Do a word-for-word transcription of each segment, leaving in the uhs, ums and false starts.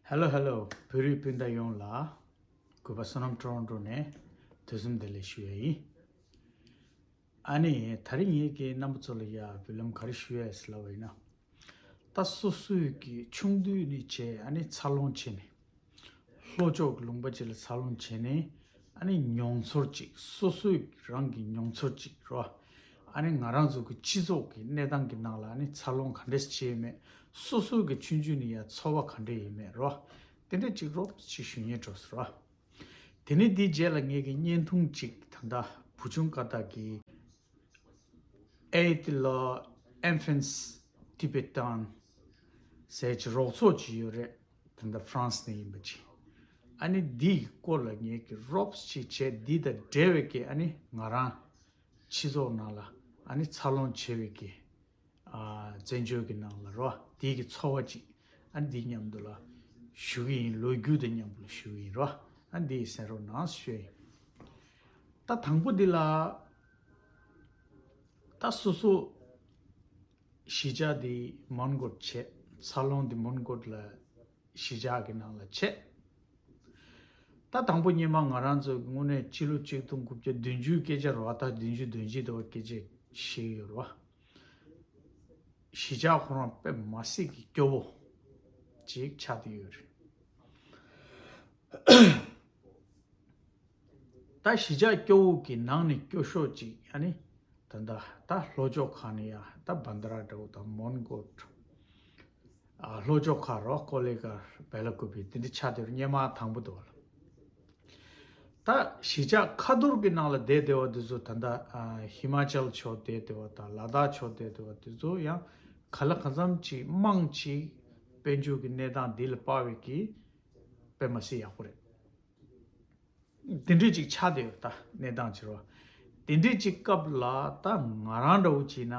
ཧེ་ལོ་ཧེ་ལོ། བོད་རིགས་སྤུན་ཟླ་ཡོངས་ལ་གུས་པ་བསོད་ནམས་ཀྲོང་ཀྲོ་ནས་དུས་གསུམ་བདེ་ལེགས་ཞུ་ཡ་ཡིན། ཨ་ནི་ད་རིང་ངེད་ཀྱིས་རྣམ་པ་ཚོ་ལ་ཡ་འབུལ་ལམ་ག་རེ་ཞུ་ཡ་ཟེར་ལབ་པ་ཡིན་ན། ད་སོ་སོའི་གི་ཆུང་དུས་ནས་བྱས་ཨ་ནི་འཚར་ལོངས་བྱས་ནས། ལྷོ་ཕྱོགས་ཀྱི་ལུང་པ་ཅིག་ལ་འཚར་ལོངས་བྱས་ནས་ཨ་ནི་མྱོང་ཚོར་ཅིག་སོ་སོའི་རང་གི་མྱོང་ཚོར་ཅིག་རོ། ཨ་ནི་ང་རང་ཚོ་གི་སྤྱི་ཚོགས་ཀྱི་གནས་སྟངས་ཀྱི་ནང་ལ་ཨ་ནི་འཚར་ལོངས་ག་འདྲས་བྱས་མེད། སོ་སོའི་གི་ཆུང་ཆུང་ནས་ཡ་ཚོར་བ་ག་འདྲས་ཡིན་མེད་རོ། དེ་འདྲས་ཅིག་རོབ་ཅིག་ཞུ་སྙིང་འདོད་སོང་རོ། དེ་ནས་དེའི་རྗེས་ལ་ངེད་ཀྱི་བརྙན་ཐུང་ཅིག་ད་ལྟ་བུ་ཆུང་ཀ་དག་གི་ཨེ་ཏི་ལོ་ཨེན་ཕན་སི་ཊི་བེ་ཊན་ཟེར་གྱི་རོགས་ཚོགས་ཅིག་ཡོད་རེད། ད་ལྟ་ཧྥ་རན་སི་ནས་ཡིན་པ་ཅིག་ཨ་ནི་འདིའི་སྐོར་ལ་ངེད་ཀྱི་རོབ་ཅིག་བྱས། འདི་དང་འབྲེལ་བའི་གི་ཨ་ནི་ང་རང་སྤྱི་ཚོགས་ནང་ལ་ཨ་ནི་འཚར་ལོངས་བྱས་པའི་གི་ཨ་བཙན་བྱོལ་གྱི་ནང་ལ་རོ། དེའི་གི་ཚོར་བ་ཅིག་ཨ་ནི་འདི་མཉམ་དུ་ལ་ཞུ་གི་ཡིན། ལོ་རྒྱུས་དང་མཉམ་དུ་ལ་ཞུ་གི་ཡིན་རོ། ཨ་ནི་འདི་གསན་རོགས་གནང་ཞུ་ཡིན། ད་དང་པོ་འདི་ལ་ད་སོ་སོ་གཞིས་ཆགས་འདི་མོན་གྷོར་བྱས། འཚར་ལོངས་འདི་མོན་གྷོ་ལ་གཞིས་ཆགས་ཀྱི་ནང་ལ་བྱས། ད་དང་པོ་སྔོན་མ་ང་རང་ཚོ་དངོས་གནས་སྤྱི་ལོ་ཆིག་སྟོང་དགུ་བརྒྱ་བདུན་ཅུ་སྐད་ཆ་རེད་བ། ད་བདུན་ཅུ་དོན་གཅིག་དེ་བ་སྐད་ཆ་བཤད་ཡོད་རེད་བ། གཞིས་ཆགས་ཁོ་རང་དཔེ་མ་སྲིད་ཀྱི་སྐྱོ་བོ་ཅིག་ཆགས་བསྡད་ཡོད་རེད། ད་གཞིས་ཆགས་སྐྱོ་བོ་གི་ནང་ནས་སྐྱོ་ཤོས་ཅིག་ཨ་ནི་ད་ད་ད་ལྷོ་ཕྱོགས་ཁག་ནས་ཡ་ད་བན་དྷ་ར་འདྲ་བོ་དང་མོན་གྷོ། ཨ་ལྷོ་ཕྱོགས་ཁག་རོ། ཀོ་ལི་གྷལ། བེ་ལ་ཀུ་པི། དེ་འདྲ་ཆགས་བསྡད་ཡོད་རེད། སྔོན་མ་དང་པོ་དེ་བ་ལ། ད་གཞིས་ཆགས་ཁ་ཐོར་གྱི་ནང་ལ་བསྡད་བསྡད་པ་དེ་ཚོ་ད་ལྟ་ཨ་ཧི་མ་ཅལ་ཕྱོགས་བསྡད་བསྡད་པ་དང་ལ་དྭགས་ཕྱོགས་བསྡད་བསྡད་པ་དེ་ཚོ་ཡང་ག་ལ་གང་འཚམ་ཅིག་མང་ཅིག་དཔལ་འབྱོར་གྱི་གནས་སྟངས་འདི་ལ་དཔག་པའི་གི་དཔེ་མ་སྲིད་ཡག་པོ་རེད། དེ་འདྲས་ཅིག་ཆགས་བསྡད་ཡོད། ད་གནས་སྟངས་བྱེད་རོགས། དེ་འདྲས་ཅིག་སྐབས་ལ་ད་ང་རང་འདྲ་བོ་བྱས་ན་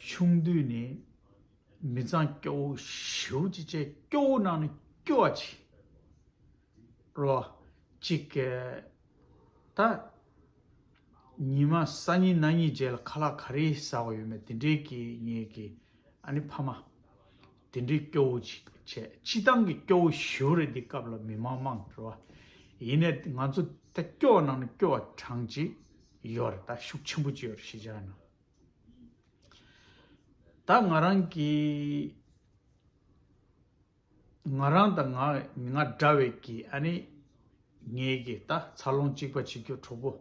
ཆུང་དུས་ནས་མི་ཚང་སྐྱོ་བོ་ཞེ་པོ་ཅིག་བྱས། སྐྱོ་བོ་ནང་ནས་སྐྱོ་བ་ཅིག་རོ། ཅིག་གི་ད་ཉི་མ་སང་ཉིན་གནངས་ཉིན་རྗེས་ལ་ཁ་ལག་ག་རེ་ཟ་བ་ཡོད་མེད་དེ་འདྲའི་གི་ངེད་ཀྱི་ཨ་ནི་ཕ་མ་དེ་འདྲའི་སྐྱོ་བོ་ཅིག་བྱས། སྤྱིར་བཏང་གི་སྐྱོ་བོ་ཞེ་པོ་རེད། འདི་སྐབས་ལ་མི་མང་མང་རེད་བ། ཡིན་ནའི་ང་ཚོ་ད་སྐྱོ་བ་ནང་ནས་སྐྱོ་བ་གྲངས་ཅིག་ཡོད་རེད། ད་ཤུགས་ཆེན་པོ་ཅིག་ཡོད་རེད། གཞིས་ཆགས་ནང་ད་ང་རང་གི་ང་རང་དང་ང་ང་འདྲ་བའི་གི་ཨ་ནི་ངའི་གི་ད་འཚར་ལོངས་གཅིག་པ་བྱེད་རྒྱུ་གྲོགས་པོ།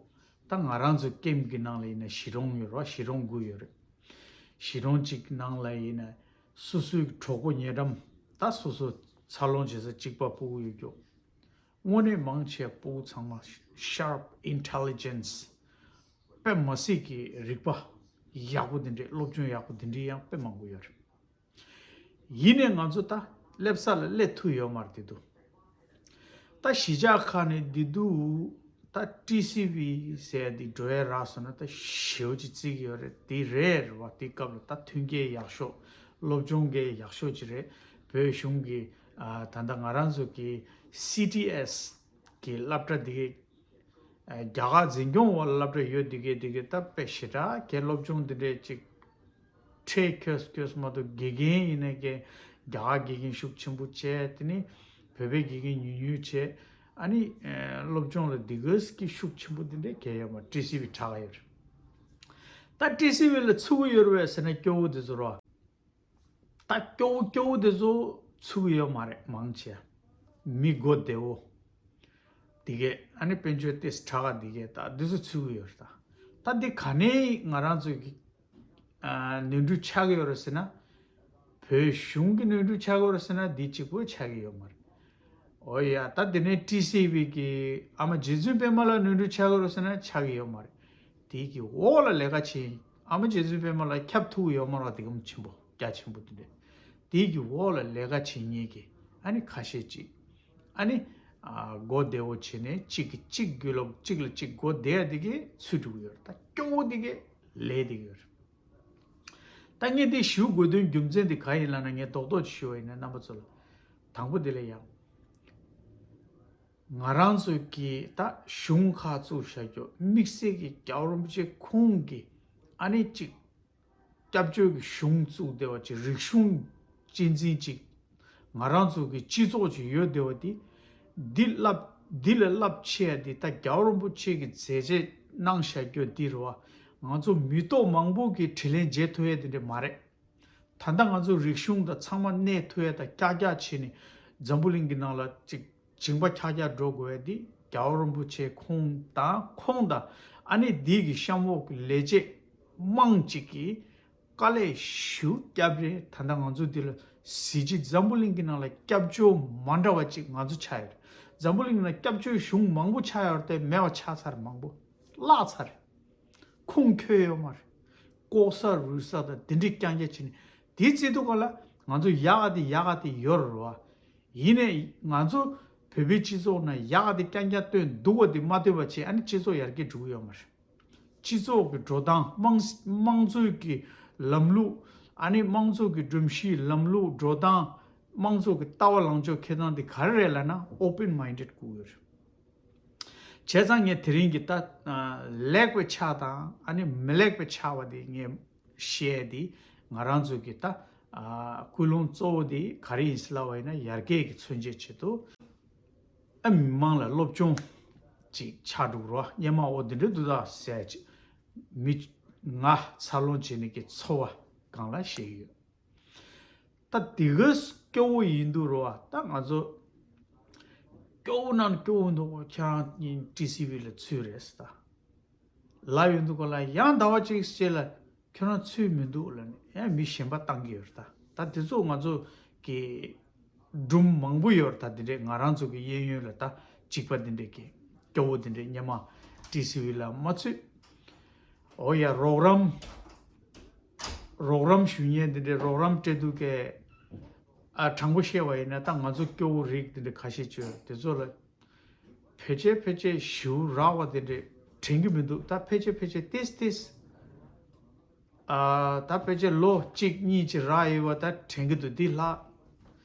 ད་ང་རང་ཚོའི་ཀེམ་གི་ནང་ལ་ཡིན་ན་གཞིས་གྲོང་ཡོད་རེད་བ། གཞིས་གྲོང་དགུ་ཡོད་རེད། གཞིས་གྲོང་གཅིག་ནང་ལ་ཡིན་ན་སོ་སོའི་གྲོགས་པོ་ཉེ་འགྲམ་ད་སོ་སོ་འཚར་ལོངས་བྱེད་ས་གཅིག་པ་སྤུ་གུ་ཡོད་རྒྱུ། དངོས་གནས་མང་ཆེ་སྤུ་གུ་ཚང་མ་ཤར་པི་ཨིན་ཊེ་ལི་ཇེན་སི་དཔེ་མ་སྲིད་ཀྱི་རིག་པ་ཡག་པོ་དེ་འདྲས། སློབ་སྦྱོང་ཡག་པོ་དེ་འདྲས་ཡང་དཔེ་མང་པོ་ཡོད་རེད། ཡིན་ནའི་ང་ཚོ་ད་སླེབས་ས་ལ་སླེབས་ཐུབ་ཡོད་མ་རེད། དེ་དུས་ད་གཞིས་ཆགས་ཁག་ནས་བསྡད་དུས་ད་ཊི་སི་ཝི་ཟེར་ཡ་དེ་འགྲོ་ཡ་རག་སོང་ན་ད་ཞེ་པོ་ཅིག་བརྩི་གི་ཡོད་རེད། དེ་རེད་རེད་བ། དེ་སྐབས་ལ་ད་མཐུན་རྐྱེན་ཡག་ཤོས། སློབ་སྦྱོང་གི་ཡག་ཤོས་ཅིག་རེད། བོད་གཞུང་གི་ཨ་ད་ལྟ་ང་རང་ཚོ་གི་སི་ཊི་ཨེས་གི་སློབ་གྲྭ་དེ་གི་ཨ་རྒྱ་གར་འཛིན་སྐྱོང་འོག་ལ་སློབ་གྲྭ་ཡོད་དེ་གི་དེ་གི་ད་དཔེ་ཞེ་དྲག་གི་སློབ་སྦྱོང་དེ་འདྲས་ཅིག་ཁྲལ་ཁྱོས་ཁྱོས་མ་གཏོགས། དགེ་རྒན་ཡིན་ནའི་གི་རྒྱ་གར་དགེ་རྒན་ཤུགས་ཆེན་པོ་བྱས། དེ་ནི་བོད་པའི་དགེ་རྒན་ཉུང་ཉུང་བྱས། ཨ་ནི་ཨ་སློབ་སྦྱོང་ལ་དེ་གི་སྐད་ཤུགས་ཆེན་པོ་དེ་འདྲས་གས་ཡོད་མ། ཊི་སི་ཝི་དྲག་ཡོད་རེད། ད་ཊི་སི་ཝི་ལ་ཚུགས་ཡོད་རེད་བས་ཟེར་ན་སྐྱོ་བོ་དེ་ཚོ་རོ། ད་སྐྱོ་བོ་སྐྱོ་བོ་དེ་ཚོ་ཚུགས་ཡོད་མ་རེད། མང་ཆེ་མི་མགོ་བདེ་བོ་དེ་གས། ཨ་ནི་དཔལ་འབྱོར་ཏོག་ཙམ་དྲག་ག་དེ་གས་ད་དེ་ཚོ་ཚུགས་ཡོད་རེད། ད་ད་འདི་ག་ནས་ང་རང་ཚོ་གི་ཨ་ནོར་འཁྲུལ་ཆགས་ཀྱི་ཡོད་རེད་ཟེར་ན། བོད་གཞུང་གི་ནོར་འཁྲུལ་ཆགས་ཀྱི་ཡོད་རེད་ཟེར་ན་འདི་གཅིག་པོ་ཆགས་ཀྱི་ཡོད་མ་རེད། འོ་ཡ། ད་དེ་ནས་ཊི་སི་ཝི་གི་ཨ་མ་རྗེ་བཙུན་པད་མ་ལ་ནོར་འཁྲུལ་ཆགས་ཀྱི་ཡོད་རེད་ཟེར་ན་ཆགས་ཀྱི་ཡོད་མ་རེད། དེ་གི་འོག་ལ་ལས་ཀ་བྱེད། ཨ་མ་རྗེ་བཙུན་པད་མ་ལ་ཁྱབ་ཐུབ་ཀྱི་ཡོད་མ་རེད། དེ་གམ་ཆེན་པོ་རྒྱ་ཆེན་པོ་དེ་འདྲས། དེ་གི་འོག་ལ་ལས་ཀ་བྱེད་མཁན་གི་ཨ་ནི་ཁ་ཤས་ཅིག་ཨ་ནི་ཨ་མགོ་བདེ་བོ་བྱས་ནས་གཅིག་གིས་གཅིག་དགོས་ལབ། གཅིག་ལ་གཅིག་མགོ་བདེ་ཡ་དེ་གི་ཚུད་འགྲོ་གི་ཡོད་རེད། ད་སྐྱོ་བོ་དེ་གི་ལས་དེ་གི་ཡོད་རེད། ད་ངས་འདི་ཞུ་དགོས་དོན་རྒྱུ་མཚན་དེ་ག་ཡིན་ལབ་ན། ངས་རྡོག་རྡོག་ཅིག་ཞུ་བ་ཡིན་ན་རྣམ་པ་ཚོ་ལ། དང་པོ་དེ་ལ་ཡང་ང་རང་ཚོ་གི་ད་གཞུང་ཁག་བཙུགས་བཞག་རྒྱུ་དམིགས་བསལ་གྱི་རྒྱལ་བ་རིན་པོ་ཆེ་ཁོང་གི་ཨ་ནི་གཅིག་སྐྱབས་བཅོལ་གྱི་གཞུང་བཙུགས་བསྡད་པ་ཅིག་རིག་གཞུང་གཅེས་འཛིན་ཅིག་ ང་རང་ཚོ་གི་སྤྱི་ཚོགས་ཅིག་ཡོད་བསྡད་པ་འདི། འདི་རླབས་འདི་ལས་རླབས་ཆེ་ཡ་འདི་ད་རྒྱལ་བ་རིན་པོ་ཆེ་གི་མཛད་རྗེས་གནང་བཞག་རྒྱུ་འདི་རེད་བ། ང་ཚོ་མི་ཐོག་མང་པོ་གི་དྲིན་ལན་འཇལ་ཐུབ་ཡ་དེ་འདྲ་མ་རེད། ད་ལྟ་ང་ཚོ་རིག་གཞུང་དང་ཚང་མ་གནས་ཐུབ་ཡ་དང་ཀྱག་ཀྱག་བྱས་ནས་འཛམ་བུ་གླིང་གི་ནང་ལ་ཅིག་མཇིང་པ་ཀྱག་ཀྱག་འགྲོ་དགོས་ཡ་འདི་རྒྱལ་བ་རིན་པོ་ཆེ་ཁོང་དང་ཁོང་དང་ཨ་ནི་འདི་གི་གཤམ་འོག་གི་ལས་བྱེད་མང་ཅིག་གིས་དཀའ་ལས་ཞེ་པོ་བརྒྱབ་རེད། ད་ལྟ་ང་ཚོ་འདི་ལ་གཟི་བརྗིད་འཛམ་བུ་གླིང་གི་ནང་ལ་སྐྱབས་བཅོལ་མ་འདྲ་བ་ཅིག་ང་ཚོ་ཆགས་ཡོད་རེད། འཛམ་བུ་གླིང་ནང་སྐྱབས་བཅོལ་གཞུང་མང་པོ་ཆགས་ཡོད་རེད་དེ། མེད་པ་ཆགས་ཚར། མང་པོ་བརླག་ཚར་རེད། ཁུངས་འཁྱོལ་ཡོད་མ་རེད། ལྐོག་ཟ་རུལ་ཟ་དང་དེ་འདྲའི་རྐྱང་རྐྱང་བྱས་ནས་དེའི་བརྩི་འདུག་ག་ལ། ང་ཚོ་ཡག་ག་དེ་ཡག་ག་དེ་ཡོད་རེད་བ། ཡིན་ནའི་ང་ཚོ་བོད་པའི་སྤྱི་ཚོགས་ནང་ཡག་ག་དེ་རྐྱང་རྐྱང་སྟོན་འདུག་ག་དེ་མ་སྟོན་པ་བྱས་ཨ་ནི་སྤྱི་ཚོགས་ཡར་རྒྱས་འགྲོ་གི་ཡོད་མ་རེད། སྤྱི་ཚོགས་ཀྱི་འགྲོ་སྟངས་དམངས་དམངས་གཙོའི་གི་ལམ་ལུགས། ཨ་ནི་དམངས་གཙོ་གི་སྒྲོམ་གཞིའི་ལམ་ལུགས་འགྲོ་སྟངས། དམངས་གཙོ་གི་ལྟ་བ་ལངས་ཕྱོགས་འཁྱེར་སྟངས་དེ་ག་རེ་རེད་ལབ་ན་open minded དགོས་ཀྱི་ཡོད་རེད། བྱས་ཙང་ངས་དེ་རིང་གི་ད་ལེགས་པའི་ཆ་དང་ཨ་ནི་མི་ལེགས་པའི་ཆ་བ་དེ་ངས་བཤད་དེ། ང་རང་ཚོ་གི་ད་ཀུན་སློང་གཙོ་བོ་དེ་ག་རེ་ཡིན་ཟེར་ལབ་པ་ཡིན་ན་ཡར་རྒྱས་ཀྱི་མཚོན་བྱེད་ཆེད་དུ་ཨ་མི་མང་ལ་སློབ་སྦྱོང་ཅིག་ཆགས་འགྲོ་རོགས། སྙན་མ་འོ་འདི་འདྲ་འདུག་ད་ཟེར་ཅིག་མི་ང་འཚར་ལོངས་བྱེད་ནི་གི་ཚོར་བ་སྒང་ལ་བཤད་ཀྱི་ཡོད། ད་དེ་ག་སྐྱོ་བོ་ཡིན་འདུག་རོ། ད་ང་ཚོ་སྐྱོ་བོ་ནང་སྐྱོ་བོ་འདུག་གོ། ཁྱེད་རང་ཊི་སི་ཝི་ལ་ཚུད་རེད་ཟེར་ད་ལབ་ཡོང་འདུག་གོ་ལ། ཡང་ཟླ་བ་གཅིག་རྗེས་ལ་ཁྱོད་རང་ཚུད་མི་འདུག་ལབ་ནས་ཡང་མི་གཞན་པ་བཏང་གི་ཡོད་རེད། ད་ད་དེ་ཚོ་ང་ཚོ་གི་སྒྲུང་མང་པོ་ཡོད་རེད། ད་དེ་འདྲས་ང་རང་ཚོ་གི་གཡས་གཡོན་ལ་ད་གཅིག་པ་དེ་འདྲས་ཀྱི་སྐྱོ་བོ་དེ་འདྲས་སྙན་མ་ཊི་སི་ཝི་ལ་མ་ཚུད། འོ་ཡ། རོགས་རམ། རོགས་རམ་ཞུ་མཁན་དེ་འདྲའི་རོགས་རམ་སྤྲད་འདུག་གས། ཨ་དྲང་པོ་བཤད་པ་ཡིན་ན་ད་ང་ཚོ་སྐྱོ་བོ་རིགས་དེ་འདྲ་ཁ་ཤས་ཅིག་ཡོད་རེད། དེ་ཚོ་ལ་ཕལ་ཆེར་ཕལ་ཆེར་ཞེ་པོ་རག་པ་དེ་འདྲ་དྲན་གྱི་མི་འདུག་ད་ཕལ་ཆེར་ཕལ་ཆེར་ཏིས་ཏིས། ཨ་ད་ཕལ་ཆེར་ལོ་གཅིག་གཉིས་ཅིག་རག་ཡོད་པ་ད་དྲན་གྱི་འདུག་འདི་ལྷག་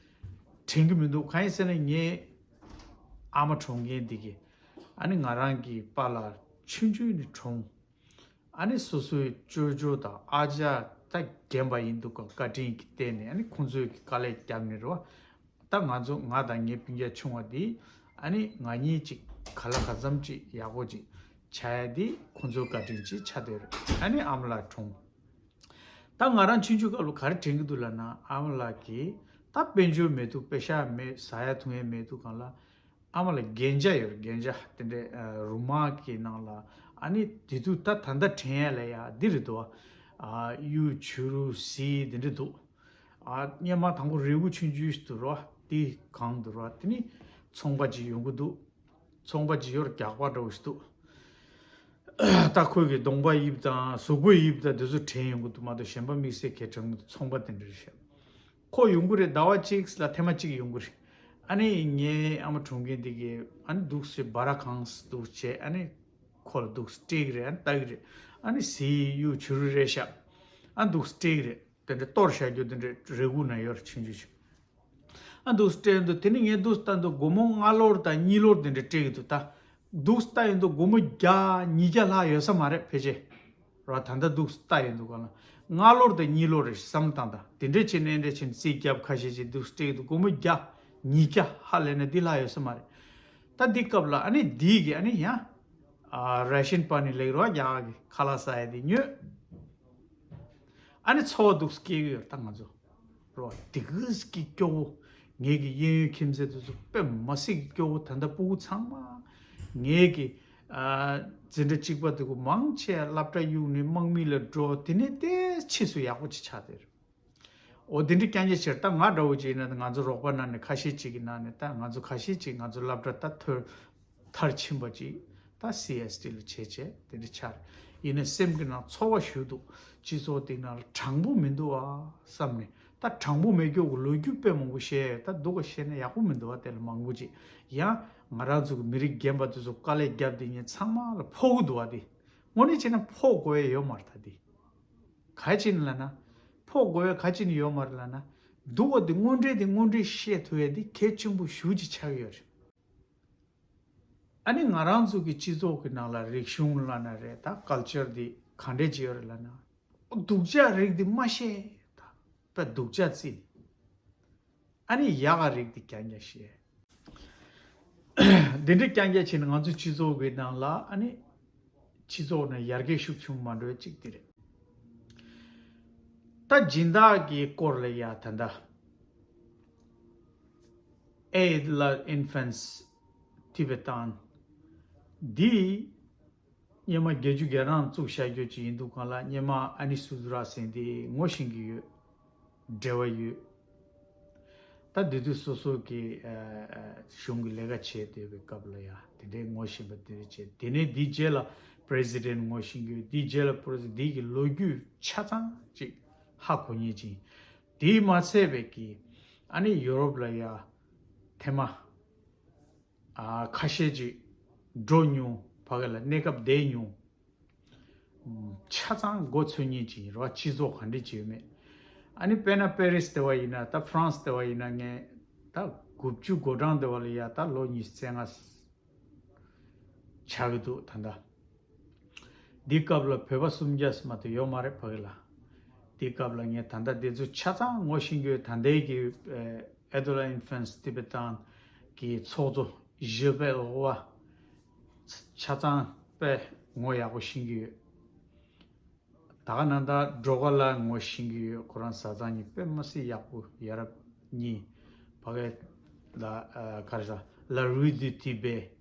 དྲན་གྱི་མི་འདུག་གང་ཡིན་ཟེར་ན་ངའི་ཨ་མ་གྲོངས་མཁན་འདི་གི་ཨ་ནི་ང་རང་གི་པཱ་ལགས་ཆུང་ཆུང་ནས་གྲོངས། ཨ་ནི་སོ་སོའི་ཅོ་ཅོ་དང་ཨ་ཅག་ད་རྒན་པ་ཡིན་འདུག་ག་བཀའ་དྲིན་གྱི་བརྟེན་ནས་ཨ་ནི་ཁོང་ཚོས་ཀྱི་དཀའ་ལས་བརྒྱབ་ནས་རེད་བ། ད་ང་ཚོ་ང་དང་ངའི་སྤུན་ཀྱག་ཆུང་བ་འདི་ཨ་ནི་ང་གཉིས་ཅིག་ག་ལ་ག་ཙམ་ཅིག་ཡག་པོ་ཅིག་བྱ་ཡ་འདི་ཁོང་ཚོའི་བཀའ་དྲིན་ཅིག་ཆགས་བསྡད་རེད། ཨ་ནི་ཨ་མ་ལགས་གྲོངས། ད་ང་རང་ཆུང་ཆུང་སྐབས་ལ་ག་རེ་དྲན་གྱི་འདུག་ལབ་ན་ཨ་མ་ལགས་ཀྱིས་ད་དཔལ་འབྱོར་མེད་དུས་པེ་ཤག་མེད། ཟ་ཡ་འཐུང་ཡ་མེད་དུས་སྒང་ལ། ཨ་མ་ལགས་རྒྱན་ཆ་ཡོད་རེད། རྒྱན་ཆ་དེ་འདྲའི་ཨ་རུ་མ་གི་ནང་ལ་ཨ་ནི་དེ་དུས་ད་ད་ལྟ་དྲན་ཡ་ལ་ཡ་འདི་རེད་འདུག་ཨ་གཡུ་བྱུ་རུ་གཟི་དེ་འདྲ་འདུག་ཨ་སྔོན་མ་དང་པོ་རས་གུར་ཆུང་ཆུང་ཞིག་འདུག་རོ། དེ་གང་འདུག་རོ། དེ་ནི་ཚོང་པ་ཅིག་ཡོང་གི་འདུག་ཚོང་པ་ཅིག་ཡོད་རེད། རྒྱགས་པ་འདྲ་བོ་ཞིག་འདུག་ད་ཁོས་ཀྱི་གདོང་པ་དབྱིབས་དང་གཟུགས་པོ་དབྱིབས་དང་དེ་ཚོ་དྲན་ཡོང་གི་འདུག་མ་གཏོགས་གཞན་པ་དམིགས་བསལ་གས་དྲན་གི་འདུག་ཚོང་པ་དེ་འདྲ་རེད་ཤག་ཁོ་ཡོང་གི་རེད། ཟླ་བ་གཅིག་ལ་ཐེངས་མ་གཅིག་ཡོང་གི་རེད། ཨ་ནི་ངའི་ཨ་མ་གྲོངས་མཁན་དེ་གིས་ཨ་ནི་འདུག་སེ་སྦ་ར་ཁང་འདུག་བྱས་ཨ་ནི་ཁོ་ལ་འདུག་སེ་སྤྲད་གི་རེད། ཨ་ནི་ལྟ་གི་རེད། ཨ་ནི་གཟི་གཡུ་བྱུ་རུ་རེད་ཤག་ཨ་འདུག་སེ་སྤྲད་གི་རེད། དེ་འདྲ་གཏོར་བཞག་རྒྱུ་དེ་འདྲ་རས་གུར་ནང་ཡོད་རེད། ཆུང་ཆུང་ཞིག་ཨ་འདུག་སེ་སྤྲད་འདུག་དེ་ནི་ངས་འདུག་སེ་ལྟ་འདུག་སྒོར་མོ་ལྔ་ལོར་དང་གཉིས་ལོར་དེ་འདྲ་སྤྲད་གི་འདུག་ད་འདུག་སེ་ལྟ་ཡོང་དུས་སྒོར་མོ་བརྒྱ་ཉིས་བརྒྱ་ལྷག་ཡོད་ས་མ་རེད་ཕལ་ཆེར། རོ། ད་ལྟ་འདུག་སེ་ལྟ་ཡོང་དུས་སྒང་ལ་ལྔ་ལོར་དང་གཉིས་ལོར་རེད་བསམ་བློ་བཏང་དང་། དེ་འདྲས་བྱས་ནས་འདྲས་བྱས་ནས་རྩིས་རྒྱབ་ཁ་ཤས་ཅིག་འདུག་སེ་སྤྲད་གི་འདུག་སྒོར་མོ་བརྒྱ་ཉིས་བརྒྱ་ཧ་ལས་ན་འདི་ལྷག་ཡོད་ས་མ་རེད། ད་འདི་སྐབས་ལ་ཨ་ནི་འདི་གི་ཨ་ནི་ཡང་ཨ་རེ་ཤན་པ་ནི་ལེགས་རོ། རྒྱ་གར་གི་ཁ་ལག་ཟ་ཡ་དེ་ཉོས། ཨ་ནི་འཚོ་བ་འདུག་སེ་སྐྱེལ་གི་ཡོད་རེད་ད་ང་ཚོ། རོ། དེ་གི་སྐྱིད་སྐྱོ་བོ། ངེད་ཀྱི་གཡས་གཡོན་ཁྱིམ་མཚེས་དེ་ཚོ་དཔེ་མ་སྲིད་ཀྱི་སྐྱོ་བོ། ད་ལྟ་སྤུ་གུ་ཚང་མ་ངེད་ཀྱི་ཨ་འཛིན་གྲྭ་གཅིག་པ་དེ་གུ་མང་ཆེ་སློབ་གྲྭ་གཡུགས་ནས་དམག་མི་ལ་འགྲོ། དེ་ནས་དེ་ཕྱིས་སུ་ཡག་པོ་ཅིག་ཆགས་བསྡད་རེད། འོ་དེ་འདྲ་རྐྱང་རྐྱང་བྱས། ད་ང་འདྲ་བོ་ཅིག་ཡིན་ན་ང་ཚོ་རོགས་པ་ནང་ནས་ཁ་ཤས་ཅིག་གི་ནང་ནས་ད་ང་ཚོ་ཁ་ཤས་ཅིག་ང་ཚོ་སློབ་གྲྭ་ད་ཐོན་མཐར་ཕྱིན་པ་ཅིག་ད་སི་ཨེས་ཊི་ལ་བྱས་བྱས་དེ་འདྲ་ཆགས་རེད། ཡིན་ནའི་སེམས་ཀྱི་ནང་ཚོར་བ་ཞེ་པོ་འདུག་སྤྱི་ཚོགས་དེ་ནང་ལ་དྲང་པོ་མི་འདུག་ཨ་བསམ་ནས། ད་དྲང་པོ་མེད་རྒྱུ་གི་ལོ་རྒྱུས་དཔེ་མང་པོ་བཤད། ད་སྡུག་ག་བཤད་ན་ཡག་པོ་མི་འདུག་ཨ། དེ་ལ་མང་པོ་ཅིག་ཡང་ང་རང་ཚོ་གི་མི་རིགས་རྒན་པ་དེ་ཚོ་དཀའ་ལས་བརྒྱབ་དེ་ངས་ཚང་མ་ལ་ཕོག་གི་འདུག་ཨ། དེ་དངོས་གནས་བྱས་ན་ཕོག་དགོས་ཡ་ཡོད་མ་རེད། ད་དེ་ག་ཅི་ཡིན་ལབ་ན། ཕོག་དགོས་ཡ་ག་ཅི་ཡིན་ཡོད་མ་རེད་ལབ་ན། སྡུག་པ་དེ་དངོས་འབྲེལ་དེ་དངོས་འབྲེལ་བཤད་ཐུབ་ཡ་དེ་གལ་ཆེན་པོ་ཞེ་པོ་ཅིག་ཆགས་ཀྱི་ཡོད་རེད། ཨ་ནི་ང་རང་ཚོ་གི་སྤྱི་ཚོགས་ཀྱི་ནང་ལ་རིག་གཞུང་ལབ་ན་རེད། ད་ཀལ་ཅར་དེ་ག་འདྲས་ཅིག་ཡོད་རེད་ལབ་ན། སྡུག་ཅག་རིགས་དེ་མ་བཤད། ད་དཔེ་སྡུག་ཅག་རྩིས་ནས། ཨ་ནི་ཡག་ག་རིགས་དེ་རྐྱང་རྐྱང་བཤད། འདི་འདྲའི་རྐྱང་རྐྱང་བྱས་ནས་ང་ཚོའི་སྤྱི་ཚོགས་ཀྱི་ནང་ལ་ཨ་ནི་སྤྱི་ཚོགས་ནང་ཡར་རྒྱས་ཤུགས་ཆུང་མ་འགྲོ་བའི་གཅིག་དེ་རེད། ད་སྦྱིན་བདག་གི་སྐོར་ལ་ཡ་ད་ལྟ་Aid la Enfance Tibetan འདི་སྔོན་མ་བརྒྱད་ཅུ་གྱ་གྲངས་བཙུགས་བཞག་རྒྱུ་ཅིག་ཡིན་འདུག་གང་ལ་སྔོན་མ་ཨ་ནི་སུ་དུ་ར་ཟེར་འདི་ངོ་ཤེས་ཀྱི་ཡོད། འབྲེལ་བ་ཡོད། ད་དེ་དུས་སོ་སོ་གི་ཨ་ཨ་གཞུང་གི་ལས་ཀ་བྱས་བསྡད་པའི་སྐབས་ལ་ཡ་དེ་འདྲའི་ངོ་ཤེས་པ་དེ་འདྲ་བྱས། དེ་ནས་འདི་རྗེས་ལ་President ངོ་ཤེས་ཀྱི་ཡོད། འདི་རྗེས་ལ་President འདི་གི་ལོ་རྒྱུས་ཆ་ཚང་ཅིག་ཧ་གོ་མཁན་ཅིག་དེས་མ་ཚད་པའི་གི་ཨ་ནི་ཡུ་རོབ་ལ་ཡ་ཐེངས་མ་ཨ་ཁ་ཤས་ཅིག་འགྲོ་མྱོང་། ཕ་གི་ལ་གནས་སྐབས་བསྡད་མྱོང་། ཆ་ཚང་མགོ་ཚོས་མཁན་ཅིག་ཡིན་རོགས། སྤྱི་ཚོགས་ག་འདྲ་ཅིག་ཡོད་མེད། ཨ་ནི་དཔེར་ན་པེ་རིས་དེ་བ་ཡིན་ན། ད་ཧྥ་རན་སི་དེ་བ་ཡིན་ན་ངས་ད་དགུ་བཅུ་གོ་གྲངས་དེ་བ་ལ་ཡ་ད་ལོ་ཉི་ཤུ་རྩ་ལྔ་ཆགས་ཀྱི་འདུག་ད་ལྟ། འདི་སྐབས་ལ་བོད་པ་སུམ་བརྒྱ་མ་གཏོགས་ཡོད་མ་རེད་ཕ་གི་ལ། འདི་སྐབས་ལ་ངས་ད་ལྟ་འདི་ཚོ་ཆ་ཚང་ངོ་ཤེས་ཀྱི་ཡོད། ད་ལྟའི་གི་Aide la Enfance Tibetan གི་ཚོགས་གཙོ་ཞི་པེ་ལོ་བ་ཆ་ཚང་དཔེ་ངོ་ཡག་པོ་ཤེས་ཀྱི་ཡོད། ད་ག་ནང་ད་སྒྲོལ་དཀར་ལགས་ངོ་ཤེས་ཀྱི་ཡོད། ཁོ་རང་བཟའ་ཚང་གཉིས་དཔེ་མི་སྲིད་ཡག་པོ། ཡ་རབས་གཉིས་ཕ་གི་ལ་ཨ་ག་རེ་ཟ། La Rue du Tibet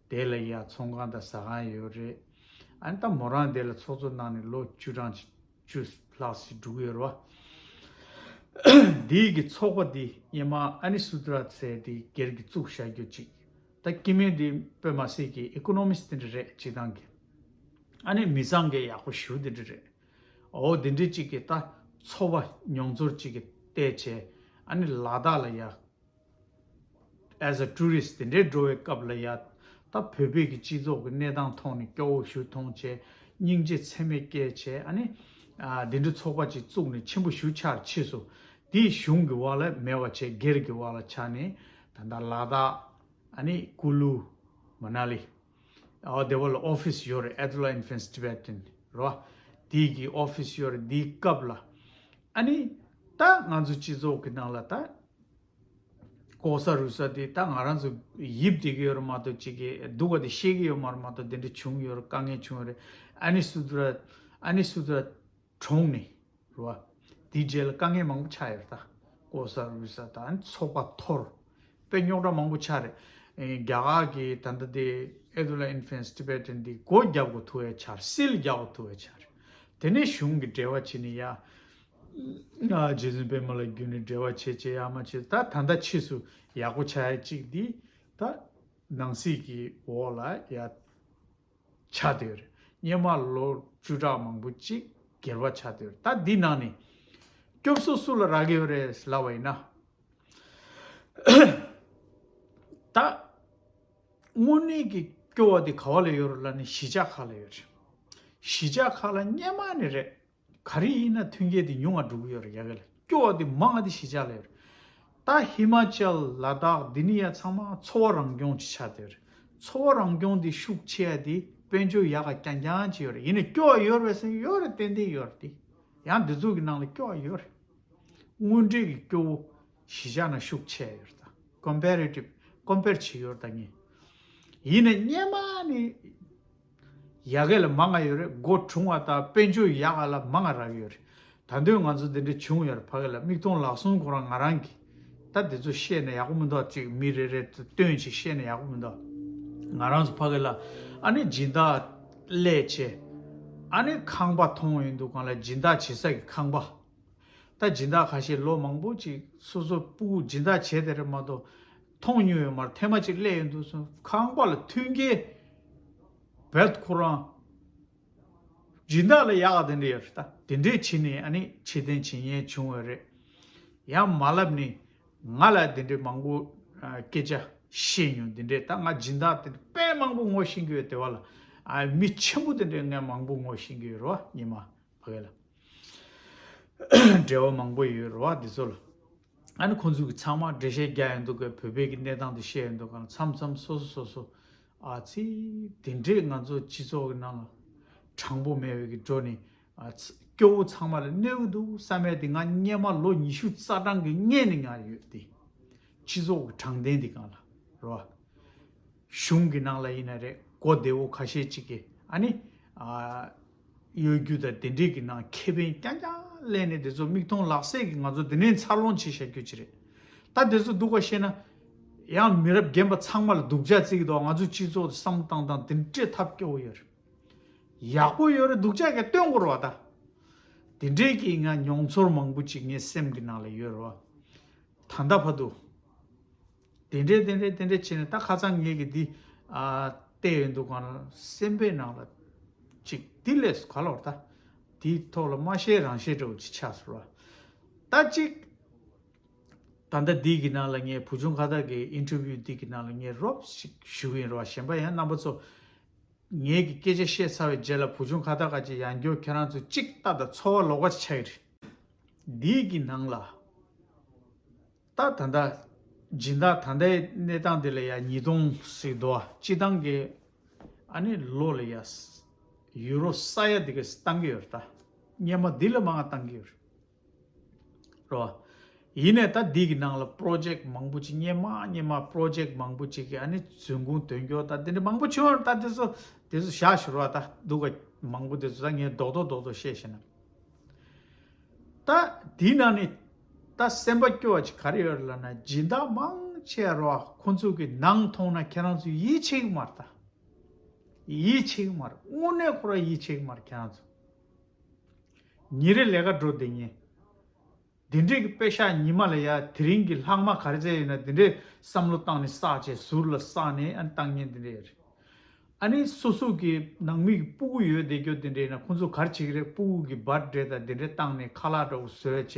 དེ་ལ་ཡ་ཚོང་ཁང་དང་ཟ་ཁང་ཡོད་རེད། ཨ་ནི་ད་མོ་རང་དེ་ལ་ཚོགས་གཙོ་གནང་ནས་ལོ་བཅུ་གྲངས་བཅུ་ལྷག་ཞིག་འགྲོ་གི་ཡོད་རེད་བ། འདིའི་གི་ཚོགས་པ་འདི་སྔོན་མ་ཨ་ནི་སུ་དྲ་ཟེར་དེ་སྒེར་གྱི་བཙུགས་བཞག་རྒྱུ་ཅིག་ད་སྐྱེ་དམན་འདི་དཔེ་མ་སྲིད་ཀྱི་ཨི་ཀོ་ནོ་མིསྟ་དེ་འདྲ་རེད། སྤྱི་བཏང་གི་ཨ་ནི་མི་ཚང་གི་ཡག་པོ་ཞུ་དེ་འདྲ་རེད། འོ་དེ་འདྲ་ཅིག་གི་ད་ཚོགས་པ་མྱོང་ཚོར་ཅིག་གི་བལྟས་བྱས། ཨ་ནི་ལ་དྭགས་ལ་ཡ་as a tourist དེ་འདྲའི་འགྲོ་བའི་སྐབས་ལ་ཡ་ད་བོད་པའི་གི་སྤྱི་ཚོགས་ཀྱི་གནས་སྟངས་མཐོང་ནས་སྐྱོ་བོ་ཞུ་མཐོང་བྱས། སྙིང་རྗེ་ཚད་མེད་སྐྱེས་བྱས། ཨ་ནི་ཨ་དེ་འདྲའི་ཚོགས་པ་ཅིག་བཙུགས་ནས་ཆེན་པོ་ཞུ་ཆགས་ཕྱིས་སུ་དེའི་གཞུང་གི་འོག་ལ་མེད་པ་བྱས། སྒེར་གྱི་འོག་ལ་ཆགས་ནས་ད་ལྟ་ལ་དྭགས། ཨ་ནི་ཀུ་ལུ། མ་ན་ལི། ཨ་དེ་བ་ལ་ཨོ་ཕི་སི་ཡོད་རེད། Aide la Enfance Tibetan རོ། དེའི་གི་ཨོ་ཕི་སི་ཡོད་རེད། དེའི་སྐབས་ལ་ཨ་ནི་ད་ང་ཚོ་སྤྱི་ཚོགས་ཀྱི་ནང་ལ་ད་ལྐོག་ཟ་རུལ་ཟ་དེ་ད་ང་རང་ཚོ་ཡིབ་བསྡད་ཀྱི་ཡོད་རེད་མ་གཏོགས། ཅིག་གི་སྡུག་པ་དེ་ཤེས་ཀྱི་ཡོད་མ་རེད་མ་གཏོགས། དེ་འདྲ་བྱུང་ཡོད་རེད། དཀའ་ངལ་བྱུང་ཡོད་རེད། ཨ་ནི་སུ་དྲ་ཨ་ནི་སུ་དྲ་གྲོངས་ནས་རེད་བ། དེའི་རྗེས་ལ་དཀའ་ངལ་མང་པོ་ཆགས་ཡོད་རེད། ད་ལྐོག་ཟ་རུལ་ཟ་དང་ཚོགས་པ་འཐོར། དཔེ་རྙོག་དྲ་མང་པོ་ཆགས་རེད། ཨེ་རྒྱ་གར་གྱི་ད་ལྟ་དེ་Aide la Enfance Tibetan འདི་སྒོ་རྒྱབ་དགོས་ཐུག་ཡ་ཆགས་རེད། སིལ་རྒྱག་དགོས་ཐུག་ཡ་ཆགས་རེད། དེ་ནས་གཞུང་གི་འབྲེལ་བ་བྱས་ནས་ཡ། ཨ་རྗེ་བཙུན་པད་མ་ལ་བརྒྱུད་ནས་འབྲེལ་བ་བྱས་བྱས་ཡ་མ་བྱས། ད་ད་ལྟ་ཕྱིས་སུ་ཡག་པོ་ཆགས་ཡ་གཅིག་འདི་ད་ནང་སྲིད་ཀྱི་འོག་ལ་ཡ་ཆགས་བསྡད་ཡོད་རེད། སྔོན་མ་ལོ་བཅུ་ཕྲག་མང་པོ་གཅིག་སྒེར་བ་ཆགས་བསྡད་ཡོད་རེད། ད་འདི་ནང་ནས་སྐྱོབ་གསོ་སུ་ལ་རག་གི་ཡོད་རེད་ལབ་པ་ཡིན་ན། ད་དངོས་གནས་ཀྱི་སྐྱོ་བ་དེ་ག་བ་ལ་ཡོད་རེད་ལབ་ན་གཞིས་ཆགས་ཁག་ལ་ཡོད་རེད། གཞིས་ཆགས་ཁག་ལ་སྔོན་མ་ནས་རེད། ག་རེ་ཡིན་ན་མཐུན་རྐྱེན་དེ་ཉུང་བ་འགྲོ་གི་ཡོད་རེད། ཡ་གི་ལ་སྐྱོ་བ་དེ་མང་བ་དེ་གཞིས་ཆགས་ལ་ཡོད་རེད། ད་ཧི་མ་ཅལ་ལ་དྭགས་འདི་ནི་ཡ་ཚང་མ་འཚོ་བ་རང་སྐྱོང་ཅིག་ཆགས་བསྡད་ཡོད་རེད། འཚོ་བ་རང་སྐྱོང་དེ་ཤུགས་ཆེ་ཡ་དེ་དཔལ་འབྱོར་ཡག་ག་རྐྱང་རྐྱང་ཅིག་ཡོད་རེད། ཡིན་ནའི་སྐྱོ་བ་ཡོད་རེད་ཟེར་ཡོད་རེད། ཏན་ཏན་ཡོད་རེད་དེ། ཡང་འདི་ཚོ་གི་ནང་ལ་སྐྱོ་བ་ཡོད་རེད། དངོས་འབྲེལ་གྱི་སྐྱོ་བོ་གཞིས་ཆགས་ནང་ཤུགས་ཆེ་ཡོད་རེད། ད་ཀོམ་པེ་རེ་ཊིབ་ཀོམ་པེར་བྱེད་ཡོད་རེད་ད་ངས། ཡིན་ནའི་སྔོན་མ་ནས་ཡ་གི་ལ་མང་ང་ཡོད་རེད། སྒོ་དྲུང་བ་དང་དཔལ་འབྱོར་ཡག་ག་ལ་མང་ང་རག་ཡོད་རེད། ད་དུང་ང་ཚོ་འདི་འདྲ་བྱུང་ཡོད་རེད། ཕ་གི་ལ་མིག་མཐོང་ལག་ཟུང་ཁོ་རང་ང་རང་གི་ད་འདི་ཚོ་བཤད་ན་ཡག་པོ་མི་འདུག་ཅིག་མི་རེ་རེ་སྟོན་ཅིག་བཤད་ན་ཡག་པོ་མི་འདུག་ང་རང་ཚོ་ཕ་གི་ལ་ཨ་ནི་སྦྱིན་བདག་སླེབས་བྱས། ཨ་ནི་ཁང་པ་མཐོང་ཡོང་དུས་སྒང་ལ་སྦྱིན་བདག་བྱེད་ས་གི་ཁང་པ། ད་སྦྱིན་བདག་ཁ་ཤས་ལོ་མང་པོ་ཅིག་སོ་སོ་སྤུ་གུ་སྦྱིན་བདག་བྱས་དེ་རེད་མ་གཏོགས་མཐོང་མྱོང་ཡོད་མ་རེད། ཐེངས་མ་གཅིག་སླེབས་ཡོང་དུས་སོང་ཁང་པ་ལ་མཐུན་རྐྱེན་རྦད་ཁོ་རང་སྦྱིན་བདག་ལ་ཡག་ག་དེ་འདྲ་ཡོད་རེད། ད་དེ་འདྲས་བྱས་ནས་ཨ་ནི་ཕྱིར་འཐེན་བྱེད་མཁན་བྱུང་བ་རེད། ཡང་མ་ལབ་ནས་ང་ལ་དེ་འདྲས་མང་པོ་ཨ་སྐད་ཆ་བཤད་མྱོང་། དེ་འདྲས་ད་ང་སྦྱིན་བདག་དེ་དཔེ་མང་པོ་ངོ་ཤེས་ཀྱི་ཡོད། དེ་བ་ལ་ཨ་མི་ཆེན་པོ་དེ་འདྲས་ངས་མང་པོ་ངོ་ཤེས་ཀྱི་ཡོད་རེད་བ། ཉི་མ་ཕ་གི་ལ་འབྲེལ་བ་མང་པོ་ཡོད་རེད་བ། འདི་ཚོ་ལ་ཨ་ནི་ཁོང་ཚོ་གི་ཚང་མ་འགྲེལ་བཤད་རྒྱག་ཡོང་དུས་སྐབས་བོད་པའི་གི་གནས་སྟངས་དེ་བཤད་ཡོང་དུས་སྒང་མཚམས་མཚམས་སོ་སོ་སོ་སོ་ཨ་ཙི་དེ་འདྲས་ང་ཚོ་སྤྱི་ཚོགས་ཀྱི་ནང་ལ་དྲང་པོ་མེད་པའི་གི་འགྲོ་ནས་ཨ་ཙི་སྐྱོ་བོ་ཚང་མ་ལ་གནོད་གི་འདུག་བསམ་ཡས་དེ་ང་སྔོན་མ་ལོ་ཉི་ཤུ་རྩ་གྲངས་ཀྱི་སྔོན་ནས་ང་ཡོད་དེ། སྤྱི་ཚོགས་ཀྱི་དྲང་བདེན་འདི་སྒང་ལ་རེད་བ། གཞུང་གི་ནང་ལ་ཡིན་ན་རེད། གོ་བདེ་བོ་ཁ་ཤས་ཅིག་གིས་ཨ་ནི་ཨ་གཡོ་སྒྱུ་དང་དེ་འདྲས་ཀྱི་ནང་ཁེ་ཕན་རྐྱང་རྐྱང་ལེན་ནས་དེ་ཚོ་མིག་མཐོང་ལག་ཟད་ཀྱི་ང་ཚོ་དེ་ནས་འཚར་ལོངས་བྱེད་བཞག་རྒྱུ་ཅིག་རེད། ད་དེ་ཚོ་སྡུག་ག་བཤད་ན་ཡང་མི་རབས་རྒན་པ་ཚང་མ་ལ་སྡུག་ཅག་བརྩི་གི་འདུག་ང་ཚོ་སྤྱི་ཚོགས་བསམ་བློ་བཏང་སྟངས་དེ་འདྲས་ཐབས་སྐྱོ་བོ་ཡོད་རེད། ཡག་པོ་ཡོད་རེད། སྡུག་ཅག་གིས་སྟོན་དགོས་རེད་བ་ད། དེ་འདྲས་ཀྱི་ང་མྱོང་ཚོར་མང་པོ་ཅིག་ངའི་སེམས་ཀྱི་ནང་ལ་ཡོད་རེད་བ། ད་ལྟ་བར་དུ། དེ་འདྲས་དེ་འདྲས་དེ་འདྲས་བྱས་ནས་ད་ཁ་སང་ངེད་ཀྱི་འདི་ཨ་བལྟས་ཡོད་འདུག་ག་ན་སེམས་པའི་ནང་ལ་ཅིག་འདི་ལས་ག་ལོར་ད། དེའི་ཐོག་ལ་མ་བཤད་རང་བཤད་འདྲ་བོ་ཅིག་ཆགས་སོང་ར། ད་ཅིག་ད་ལྟ་འདི་གི་ནང་ལ་ངས་བུ་ཆུང་ཁ་བཏགས་ཀྱི་ཨིན་ཊར་བིའུ་འདི་གི་ནང་ལ་ངས་རོབ་ཞིག་ཞུ་གི་ཡིན་ར་བ། གཞན་པ་ཡང་རྣམ་པ་ཚོ་ངེད་ཀྱི་སྐད་ཆ་བཤད་ཚར་བའི་རྗེས་ལ་བུ་ཆུང་ཁ་བཏགས་ཁ་ཅིག་ཡང་བསྐྱར་ཁྱེད་རང་ཚོ་ཅིག་ལྟ་དང་ཚོར་བ་ལོགས་ཀ་ཅིག་ཆགས་ཀྱི་རེད། འདི་གི་ནང་ལ། ད་ད་ལྟ་སྦྱིན་བདག་ད་ལྟའི་གནས་སྟངས་འདི་ལ་ཡ་ཉིས་སྟོང་ཟེར་འདུག་བ། སྤྱི་བཏང་གི་ཨ་ནི་ལོ་ལ་ཡ་ཡུ་རོ་ས་ཡ་འདི་ག་བཏང་གི་ཡོད་རེད་ད། སྔོན་མ་འདི་ལས་མང་བ་བཏང་གི་ཡོད་རེད་རོ། ཡིན་ནའི་ད་འདི་གི་ནང་ལ་པྲོ་ཇེཀ་མང་པོ་ཅིག་སྔོན་མ་སྔོན་མ་པྲོ་ཇེཀ་མང་པོ་ཅིག་གི་ཨ་ནི་རྫུན་གུང་དོན་འཁྱོལ་ད་འདི་འདྲ་མང་པོ་བྱུང་ཡོད་རེད་ད། དེ་ཚོ་དེ་ཚོ་བཞག་ཞུ་རོགས་ད་འདུག་ག་མང་པོ་དེ་ཚོ་ད་ངས་རྡོག་རྡོག་རྡོག་རྡོག་བཤད་ཤེ་ན། ད་དེའི་ནང་ནས་ད་སེམས་པ་སྐྱོ་བ་ཅིག་ག་རེ་ཡོད་ལབ་ན་སྦྱིན་བདག་མང་ཆེ་བ་ཁོ་ཚོ་གི་ནང་མཐོང་ན་ཁྱེད་རང་ཚོ་ཡིད་ཆེས་ཀྱི་མ་རེད་ད། ཡིད་ཆེས་ཀྱི་མ་རེད། དངོས་གནས་ཁོ་རང་ཡིད་ཆེས་ཀྱི་མ་རེད་ཁྱེད་རང་ཚོ། ཉིན་རེ་ལས་ཀ་འགྲོ་བསྡད་མཁན། འདི་འདྲས་ཀྱི་པེ་ཤག་ཉི་མ་ལ་ཡ་དེ་རིང་གི་ལྷག་མ་ག་རེ་བཙལ་ཡོད་ན་འདི་འདྲས་བསམ་བློ་བཏང་ནས་བསགས་བྱས་ཟུར་ལ་བསགས་ནས་ཨ་ནི་བཏང་མཁན་འདི་འདྲས་ཡོད་རེད། ཨ་ནི་སོ་སོ་གི་ནང་མི་གི་སྤུ་གུ་ཡོད་བསྡད་རྒྱུ་དེ་འདྲས་ཡིན་ན་ཁོང་ཚོ་ག་རེ་བྱེད་ཀྱི་རེད། སྤུ་གུ་གི་བར་ཌེ་དང་དེ་འདྲས་བཏང་ནས་ཁ་ལག་འདྲ་བོ་བཟོས་བྱས་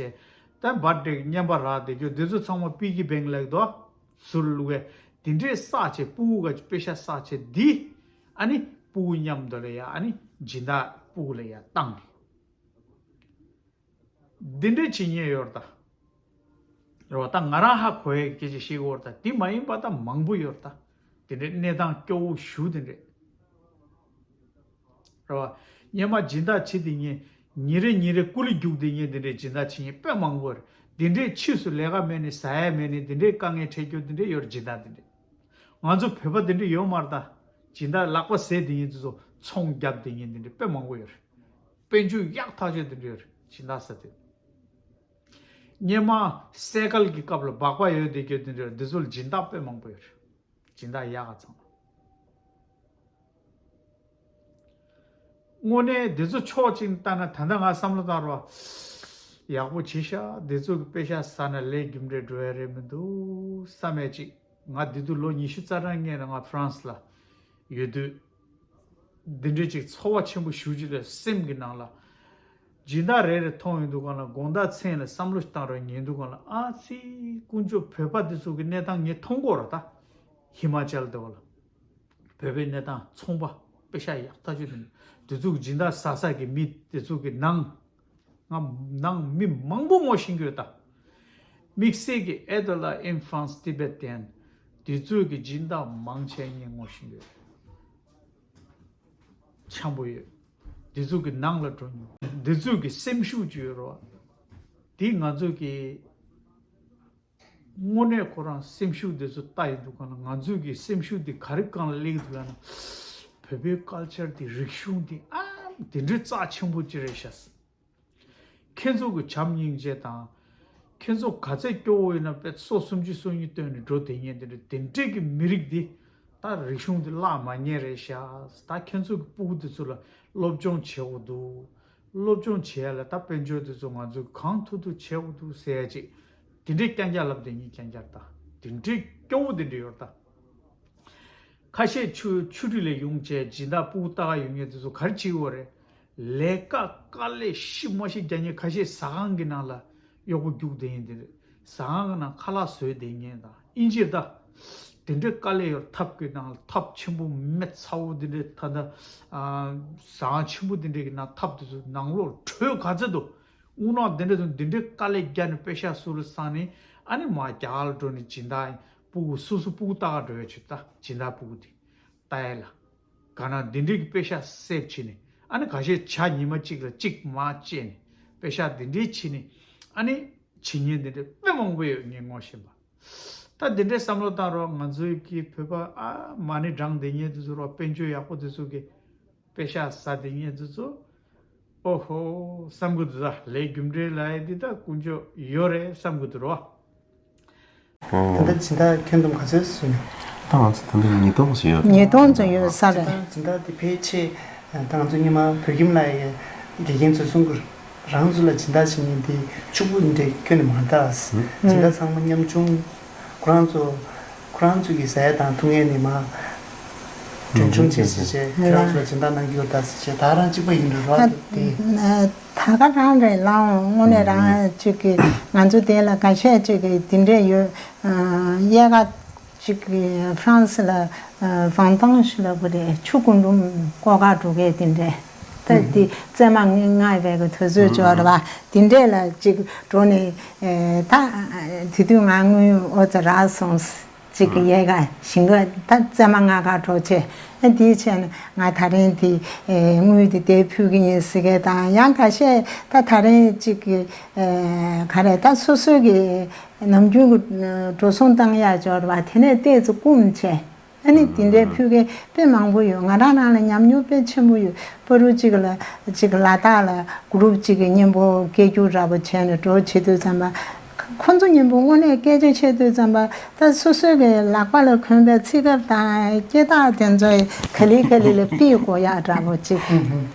ད་བར་ཌེ་གི་རྔན་པ་རག་བསྡད་རྒྱུ་དེ་ཚོ་ཚང་མ་པི་གི་བེང་ལེགས་དོ་ཟུར་བླུགས་བས་དེ་འདྲས་བསགས་བྱས་སྤུ་གུ་ག་པེ་ཤ་བསགས་བྱས་འདི་ཨ་ནི་སྤུ་གུ་མཉམ་དུ་ལ་ཡ་ཨ་ནི་སྦྱིན་བདག་སྤུ་གུ་ལ་ཡ་བཏང་གི་འདི་འདྲས་བྱེད་མཁན་ཡོད་རེད་ད། རེད་བ། ད་ང་རང་ཧ་གོ་ཡའི་སྐད་ཆ་བཤད་ཀྱི་ཡོད་རེད་ད། དེ་མ་ཡིན་པ་ད་མང་པོ་ཡོད་རེད་ད། དེ་འདྲའི་གནས་སྟངས་སྐྱོ་བོ་ཞེ་པོ་དེ་འདྲས། རེད་བ། སྔོན་མ་སྦྱིན་བདག་བྱེད་བསྡད་མཁན། ཉིན་རེ་ཉིན་རེ་ཀུ་ལི་རྒྱུག་བསྡད་མཁན་དེ་འདྲའི་སྦྱིན་བདག་བྱེད་མཁན་དཔེ་མང་པོ་རེད། དེ་འདྲས་ཕྱིས་སུ་ལས་ཀ་མེད་ནས་ཟ་ཡ་མེད་ནས་དེ་འདྲའི་དཀའ་ངལ་འཕྲད་རྒྱུ་དེ་འདྲས་ཡོད་རེད། སྦྱིན་བདག་དེ་འདྲས། ང་ཚོ་བོད་པ་དེ་འདྲས་ཡོད་མ་རེད་ད། སྦྱིན་བདག་ལག་པ་ཟས་བསྡད་མཁན་དེ་ཚོ་ཚོང་བརྒྱབ་བསྡད་མཁན་དེ་འདྲས་དཔེ་མང་པོ་ཡོད་རེད། དཔལ་འབྱོར་ཡག་ཐག་ཆོད་དེ་འདྲ་ཡོད་རེད། སྦྱིན་བདག་ཟེར་དུས། སྔོན་མ་སེ་ཀལ་གྱི་སྐབས་ལ་སྦག་སྦག་ཡོད་བསྡད་རྒྱུ་དེ་འདྲ་ཡོད་རེད། འདི་ཚོ་ལ་སྦྱིན་བདག་དཔེ་མང་པོ་ཡོད་རེད། སྦྱིན་བདག་ཡག་ག་ཚང་། དངོས་གནས་འདི་ཚོ་ཕྱོགས་གཅིག་ནས་བལྟས་ན་ད་ལྟ་ང་བསམ་བློ་བཏང་རོགས། ཡག་པོ་བྱས་ཤག་འདི་ཚོ་གི་པེ་ཤ་ཟ་ན་ལས་རྒྱུ་འབྲས་འགྲོ་ཡ་རེད་མི་འདུག་བསམ་ཡ་ཅིག་ང་འདི་དུས་ལོ་ཉི་ཤུ་རྩ་གྲངས་སྔོན་ལ་ང་ཧྥ་རན་སི་ལ་ཡོད་དུས། འདི་འདྲའི་ཅིག་ཚོར་བ་ཆེན་པོ་ཞེ་པོ་ཅིག་ལ་སེམས་ཀྱི་ནང་ལ། སྦྱིན་བདག་རེ་རེ་མཐོང་ཡོང་དུས་སྒང་ལ་དགོང་དག་མཚན་ལ་བསམ་བློ་ཞིག་བཏང་རོགས་ཉན་དུས་སྒང་ལ་ཨ་ཙི་དཀོན་མཆོག་བོད་པ་འདི་ཚོ་གི་གནས་སྟངས་ངས་མཐོང་གི་ཡོད་རེད་ད། ཧི་མ་ཅལ་དེ་བ་ལ། བོད་པའི་གནས་སྟངས་ཚོང་པ་པེ་ཤ་ཡག་ཐག་ཆོད་དེ་འདི་ཚོ་གི་སྦྱིན་བདག་ཟ་ས་གི་མི་དེ་ཚོ་གི་ནང་། ང་ནང་མི་མང་པོ་ངོ་ཤེས་ཀྱི་ཡོད་ད། དམིགས་བསལ་གྱི་aide à l'enfance tibétaine དེ་ཚོའི་གི་སྦྱིན་བདག་མང་ཆེ་ངས་ངོ་ཤེས་ཀྱི་ཡོད། འཆམ་པོ་ཡོད། དེ་ཚོ་གི་ནང་ལ་འགྲོ་མྱོང་། དེ་ཚོ་གི་སེམས་ཤུགས་ཅིག་ཡོད་རེད་བ། དེ་ང་ཚོ་གི་དངོས་གནས་ཁོ་རང་སེམས་ཤུགས་དེ་ཚོ་ལྟ་ཡི་འདུག་ག་ན་ང་ཚོ་གི་སེམས་ཤུགས་དེ་ག་རེ་སྒང་ལ་སླེབས་འདུག་ལབ་ན། བོད་པའི་ཀལ་ཅར་དེ་རིག་གཞུང་དེ་ཨ་དེ་འདྲའི་རྩ་ཆེན་པོ་ཅིག་རེད་ཤག་ཁྱེད་ཚོ་གི་བྱམས་སྙིང་རྗེ་དང་། ཁྱེད་ཚོ་ག་ཚད་སྐྱོ་བོ་ཡིན་ན་དཔེ་སོ་སུམ་ཅུ་སོ་གཉིས་བཏོན་ནས་འགྲོ་བསྡད་མཁན་དེ་འདྲ་དེ་འདྲས་ཀྱི་མི་རིགས་འདི་ད་རིག་གཞུང་འདི་བརླག་མ་ཉན་རེད་ཤག་ད་ཁྱེད་ཚོ་གི་སྤུ་གུ་འདི་ཚོ་ལ་སློབ་སྦྱོང་བྱེད་དགོས་འདུག་སློབ་སྦྱོང་བྱེད་ཡ་ལ་ད་དཔལ་འབྱོར་འདི་ཚོ་ང་ཚོས་གང་ཐུབ་ཐུབ་བྱེད་དགོས་འདུག་ཟེར་ཡ་ཅིག་དེ་འདྲས་རྐྱང་རྐྱང་ལབ་བསྡད་མཁན་རྐྱང་རྐྱང་རེད་ད། དེ་འདྲས་སྐྱོ་བོ་དེ་འདྲས་ཡོད་རེད་ད། ཁ་ཤས་ཆུ་ཆུ་ཁྲིད་ལས་ཡོང་བྱས་སྦྱིན་བདག་སྤུ་གུ་ལྟ་ག་ཡོང་མཁན་དེ་ཚོ་ག་རེ་བྱེད་ཀྱི་ཡོད་རེད། ལས་ཀ་དཀའ་ལས་ཤི་མ་ཤི་རྒྱག་མཁན་ཁ་ཤས་ཟ་ཁང་གི་ནང་ལ་གཡོག་པོ་རྒྱུག་བསྡད་མཁན་དེ་རེད། ཟ་ཁང་གི་ནང་ཁ་ལག་བཟོས་བསྡད་མཁན་དང་ཨིན་ཇིར་ད། དེ་འདྲའི་དཀའ་ལས་ཡོད་ཐབ་ཀྱི་ནང་ལ་ཐབ་ཆེན་པོ་མེ་ཚ་བོ་དེ་འདྲའི་ད་ལྟ་ཨ་ཟ་ཁང་ཆེན་པོ་དེ་འདྲའི་གི་ནང་ཐབ་དེ་ཚོ་ནང་ལོགས་དྲོད་ག་ཚོད་འདུག་དངུལ་ནག་དེ་འདྲ་དང་དེ་འདྲའི་དཀའ་ལས་བརྒྱབ་ནས་པེ་ཤག་སུ་ལ་བསགས་ནས་ཨ་ནི་མར་རྒྱ་གར་ལ་འགྲོ་ནས་སྦྱིན་བདག་སྤུ་གུ་སོ་སོ་སྤུ་གུ་ལྟ་ག་འགྲོ་ཡ་ཆུ་ད་སྦྱིན་བདག་སྤུ་གུ་དེ་ལྟ་ཡ་ལ། ག་ན་འདི་འདྲའི་གི་པེ་ཤག་སེབ་བྱས་ནས་ཨ་ནི་ཁ་ཤས་ཇ་ཉི་མ་གཅིག་ལ་གཅིག་མར་བཅད་ནས་པེ་ཤག་འདི་འདྲའི་བྱས་ནས་ཨ་ནི་བྱེད་མཁན་འདི་འདྲ་དཔེ་མང་པོ་ཡོད་ངས་ངོ་ཤེས་པ། ད་འདི་འདྲའི་བསམ་བློ་བཏང་རོགས། ང་ཚོའི་གི་བོད་པ་ཨ་མ་ཎི་བགྲངས་བསྡད་མཁན་དེ་ཚོ་རོགས། དཔལ་འབྱོར་ཡག་པོ་དེ་ཚོ་གི་པེ་ཤག་ཟ་བསྡད་མཁན་དེ་ཚོ། ཨོ་ཧོ་བསམ་གི་འདུག་ད་ལས་རྒྱུ་འབྲས་ལ་ཡ་འདི་ད་ཀུན་སྤྱོད་ཡོད་རེད་བསམ་གི་འདུག་རོགས། ད་ལྟ་སྦྱིན་བདག་ཁྱོན་བསྡོམས་ག་ཚོད་བཟོས་ན། ད་ང་ཚོ་ད་ལྟ་ཉིས་སྟོང་ཙམ་ཡོད། ཉིས་སྟོང་ཙམ་ཡོད་ས་རེད། སྦྱིན་བདག་དེ་ཕལ་ཆེར་ད་ང་ཚོ་སྔོན་མ་བོད་ཁྱིམ་ལ་ཡ་དགེ་རྒན་ཚོས་གསུང་གི་རང་ཚོ་ལ་སྦྱིན་བདག་བྱེད་མཁན་དེ་ཕྱུག་པོ་འདྲ་ཁྱོན་ནས་མ་རེད་ད། སྦྱིན་བདག་ཚང་མ་ཉམ་ཆུང་ཁོ་རང་ཚོ་ཁོ་རང་ཚོ་གི་ཟ་ཡ་དང་འཐུང་ཡ་ནས་མ་གྲོན་ཆུང་བྱེད་བྱེད་བྱེད་ཁྱོད་རང་ཚོ་ལ་སྦྱིན་བདག་གནང་གི་ཡོད་ད་ཟེར་བྱས་ད་རང་གཅིག་པ་ཡིན་འགྲོ་རོགས་དེ། ད་ག་རང་རེད་ལགས། དངོས་གནས་རང་ཅིག་གི་ང་ཚོ་དེ་ལ་འགའ་ཤས་ཅིག་གི་དེ་འདྲས་ཡོད། ཨ་གཡས་ཁ་ཅིག་གི་ཧྥ་རན་སི་ལ་ཨ་ཝང་ཏང་ཞིག་ལབ་པ་རེད། ཆུ་ཀུན་འབུམ་ཀོ་ཁ་འགྲོ་མཁན་དེ་འདྲས། ད་དེ་བཙས་མ་ངན་ང་བས་གི་དུས་ཚོད་འབྱོར་བ་དེ་འདྲས་ལ་ཅིག་འགྲོ་ནས་ཨེ་ད་དེ་དུས་ང་དངུལ་ཨོ་ཙི་རག་སོང་། གཅིག་གི་ཡལ་ག་ཞིང་ག་ད་བཙས་མ་ང་ག་འགྲོ་ཆེ། ཨ་དེའི་ཆེད་ནས་ང་ད་རིང་དེ་ཨེ་དངུལ་དེ་དེ་ཕུལ་གི་ཡིན་ཟེར་མཁན་དང་། ཡང་ཁ་ཤས་ད་ད་རིང་གཅིག་གི་ཨེ་ག་རེ་ད་སོ་སོ་གི་ནམ་རྒྱུན་གི་འགྲོ་སོང་བཏང་ཡག་འབྱོར་བ་དེ་ནས་ཏོག་ཙམ་སྐུམ་ཆེ། ཨ་ནི་དེ་འདྲའི་ཕུལ་མཁན་དཔེ་མང་པོ་ཡོད། ང་རང་རང་ལ་ཉམས་མྱོང་དཔེ་ཆེན་པོ་ཡོད། པ་རུ་གཅིག་ལ་གཅིག་ལ་དྭགས་ལ་གུ་རུབ་གཅིག་གི་མཉམ་པོ་སྐད་སྒྱུར་འདྲ་པོ་བྱས་ནས་འགྲོ་བྱེད་དུས་ཙམ་པ། ཁོ་ཚོ་མཉམ་པོ་དངོས་གནས་སྐད་ཆ་བཤད་དུས་ཙམ་པ་ད་སོ་སོའི་གི་ལག་པ་ལ་གོན་པའི་ཚིག་སྐབས་དང་སྐད་གྲགས་དེ་ཚོ་ག་ལེ་ག་ལེ་ལ་ཕུད་དགོས་ཡག་འདྲ་པོ་གཅིག་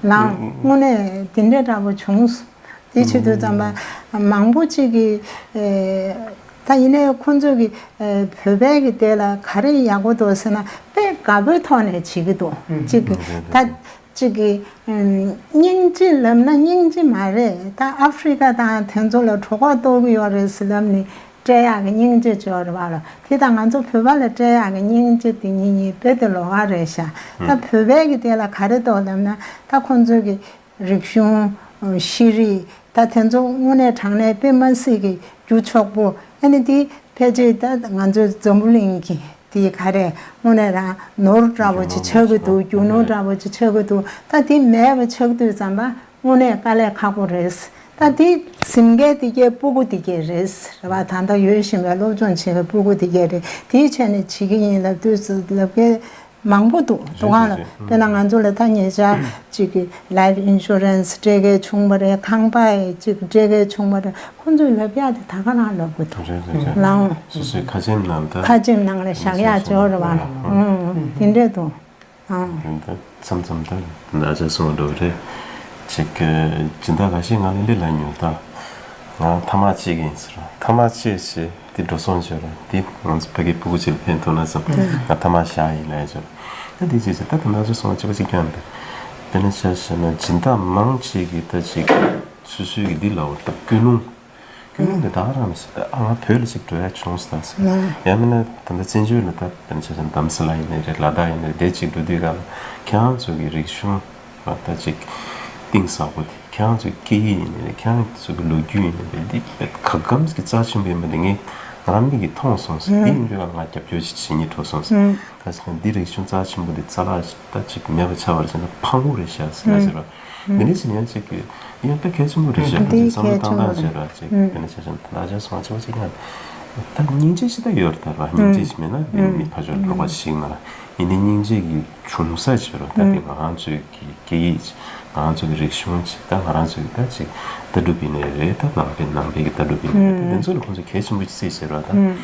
ལའང་དངོས་གནས་དེ་འདྲ་འདྲ་པོ་བྱུང་སོང་། དེ་བྱེད་དུས་ཙམ་པ་མང་པོ་གཅིག་གི་ཨེ་ད་ཡིན་ནའི་ཁོ་ཚོ་གི་ཨེ་བོད་པའི་གི་དེ་ལ་ག་རེ་ཡག་པོ་འདུག་ཟེར་ན་དཔེ་དགའ་པོའི་ཐོག་ནས་བྱེད་ཀྱི་འདུག་གཅིག་གི་ད། གཅིག་གིས་སྙིང་རྗེ་ལབ་ན་སྙིང་རྗེ་མ་རེད། ད་ཨ་ཧྥི་རི་ཀ་དང་དེ་ཚོ་ལ་གྲོད་ཁོག་ལྟོགས་ཀྱི་ཡོད་རེད་ཟེར་ལབ་ནས་སྤྲད་ཡག་གི་སྙིང་རྗེ་ཅིག་ཡོད་རེད་པ་ལ། དེ་དང་ང་ཚོ་བོད་པ་ལ་སྤྲད་ཡག་གི་སྙིང་རྗེ་དེ་གཉིས་གཉིས་དཔེ་དེ་ལོགས་ཀ་རེད་ཤག་ད་བོད་པའི་གི་དེ་ལ་ག་རེ་འདུག་ལབ་ན་ད་ཁོང་ཚོའི་གི་རིག་གཞུང་། ཤེས་རིག་ད་དེ་ཚོ་དངོས་གནས་དྲང་གནས་དཔེ་མ་སྲིད་གི་རྒྱུ་ཕྱུག་པོ། ཨ་ནི་དེ་ཕལ་ཆེར་ད་ང་ཚོའི་འཛམ་བུ་གླིང་གི་དེ་ག་རེ་དངོས་གནས་རང་ནོར་འདྲ་པོ་ཅིག་ཆགས་ཀྱི་འདུག་རྒྱུ་ནོར་འདྲ་པོ་ཅིག་ཆགས་ཀྱི་འདུག་ད་དེ་མེད་པ་ཆགས་དུས་ཙམ་པ་དངོས་གནས་དཀའ་ལས་ཁག་པོ་རེད། ད་དེ་ཟིན་མཁན་དེ་གའི་སྤུ་གུ་དེ་གའི་རེད་རེད་པ། ད་ལྟ་ཡོད་བཞིན་པའི་སློབ་སྦྱོང་བྱེད་པའི་སྤུ་གུ་དེ་གའི་རེད། དེའི་ཆ་ནས་བྱེད་ཀྱི་ཡིན་ལབ་དུས་ལབ་མཁན་མང་པོ་འདུག་དུ་ཁང་ལ། དཔེར་ན་ང་ཚོ་ལ་ད་ཉེ་ཆར་གཅིག་གི་life insurance་སྤྲད་མཁན་བྱུང་བ་རེད། ཁང་པ་གཅིག་སྤྲད་མཁན་བྱུང་བ་རེད། ཁོང་ཚོས་ལབ་ཡག་དེ་ད་ག་རང་ལབ་དགོས་འདུག་རེད་རེད་རེད། ལའང་། སོ་སོའི་ཁ་ཆེམས་ནང་ད་ཁ་ཆེམས་ནང་ལ་བཞག་ཡག་སྦྱོར་བ། ཨང་། དེ་འདྲས་འདུག་ཨང་། དེ་འདྲ་མཚམས་མཚམས་ད་ན་ཆ་སོང་འགྲོ་རེད། ཅིག་གི་སྦྱིན་བདག་ཁ་ཤས་ང་ལ་འདི་ལབ་མྱོང་ད། ང་ཐ་མག་གཅིག་ཡིན་ཟེར། ཐ་མག་གཅིག་བྱས། དེ་འགྲོ་སོང་བྱས་ར། དེ་ང་ཚོ་ཕ་གི་སྤུ་གུ་ཅིག་ལ་ཕན་ཐོགས་ན་བསམ། ང་ཐ་མག་བཞག་ཡིན་ལབ་བྱས་ར། ད་དེ་ཅིག་བྱས་ད་ད་ང་ཚོ་སོང་བ་ཅིག་པ་ཅིག་ཀྱང་འདི། དཔེར་ན་ཆ་བཞག་ན་སྦྱིན་བདག་མང་ཆེ་གིས་ད་ཅིག་སོ་སོའི་གི་འདི་ལའོ་ད་ཀུན་སློང་། ཀུན་སློང་འདི་ད་ག་རང་ནས་ཟེར། ཨ་ང་བོད་ལ་ཅིག་འགྲོ་ཡ་བྱུང་སོང་ད་ཟེར། ཡང་མིན་ན་ད་ལྟ་བཙན་བྱོལ་ལ་ད་དཔེར་ན་ཆ་བཞག་ན་དྷ་རམ་ས་ལ་ཡིན་ནའི་རེད། ལ་དྭགས་ཡིན་ནའི་རེད། དེ་ཅིག་འགྲོ་དུས་ག་ལ་ཁྱེད་རང་ཚོ་གི་རིག་གཞུང་། ད་ཅིག་གཏིང་ཟབ་པོ་དེ་ཁྱེད་རང་ཚོའི་སྐད་ཡིག་ཡིན་ནའི་ཁྱེད་རང་ཚོའི་ལོ་རྒྱུས་ཡིན་ནའི་འདི་དཔེ་ག་གམ་གྱི་རྩ་ཆེན་པོ་ཡིན་པ་དེ་ངས་ང་རང་མིག་གིས་མཐོང་སོང་ཟེར། དེ་ཡིན་དུས་ང་རྒྱབ་སྐྱོར་ཞིག་བྱེད་སྙིང་བྲོ་སོང་ཟེར། ག་ཟེར་ན་འདི་རིག་གཞུང་རྩ་ཆེན་པོ་འདི་རྩ་བརླག་ཅིག་ད་ཅིག་མེད་པ་ཆགས་པ་རེད་ཟེར་ན་ཕངས་པོ་རེད་ཤག་ཟེར་ལ་ཟེར་བ། འདི་འདྲ་ཞིག་ཡང་ཅིག་གི་ཡང་དཔེ་གལ་ཆེན་པོ་རེད་ཤག་ད་ཅིག་བསམ་བློ་བཏང་སྟངས་བྱས་ར་ཅིག་དཔེར་ན་ཆ་བཞག་ན་ད་ལྟ་ཆ་སོང་ཅིག་བ་ཅིག་ཡང་ད་སྙིང་རྗེ་ཞིག་ད་ཡོད་རེད་ད་ར། སྙིང་རྗེ་ཞིག་མེད་ན་འདི་མི་ཕར་ཕྱོགས་ལ་ལོག་པ་ཞིག་ན་ར། ཡིན་ནའི་སྙིང་རྗེ་གི་བྱུང་ས་བྱས་རོགས། ད་དེ་ང་རང་ཚོའི་གི་སྐད་ཡིག་ཅིག་ང་རང་ཚོའི་གི་རིག་གཞུང་ཅིག་ད་ང་རང་ཚོའི་གི་ད་ཅིག་ལྟ་གྲུབ་ཡིན་ནའི་རེད། ད་ནང་པའི་ནང་པའི་གི་ལྟ་གྲུབ་ཡིན་ནའི་རེད། ད་དེ་ཚོ་ལ་ཁོང་ཚོ་གལ་ཆེན་པོ་ཅིག་བརྩིས་བྱས་རོགས་ད།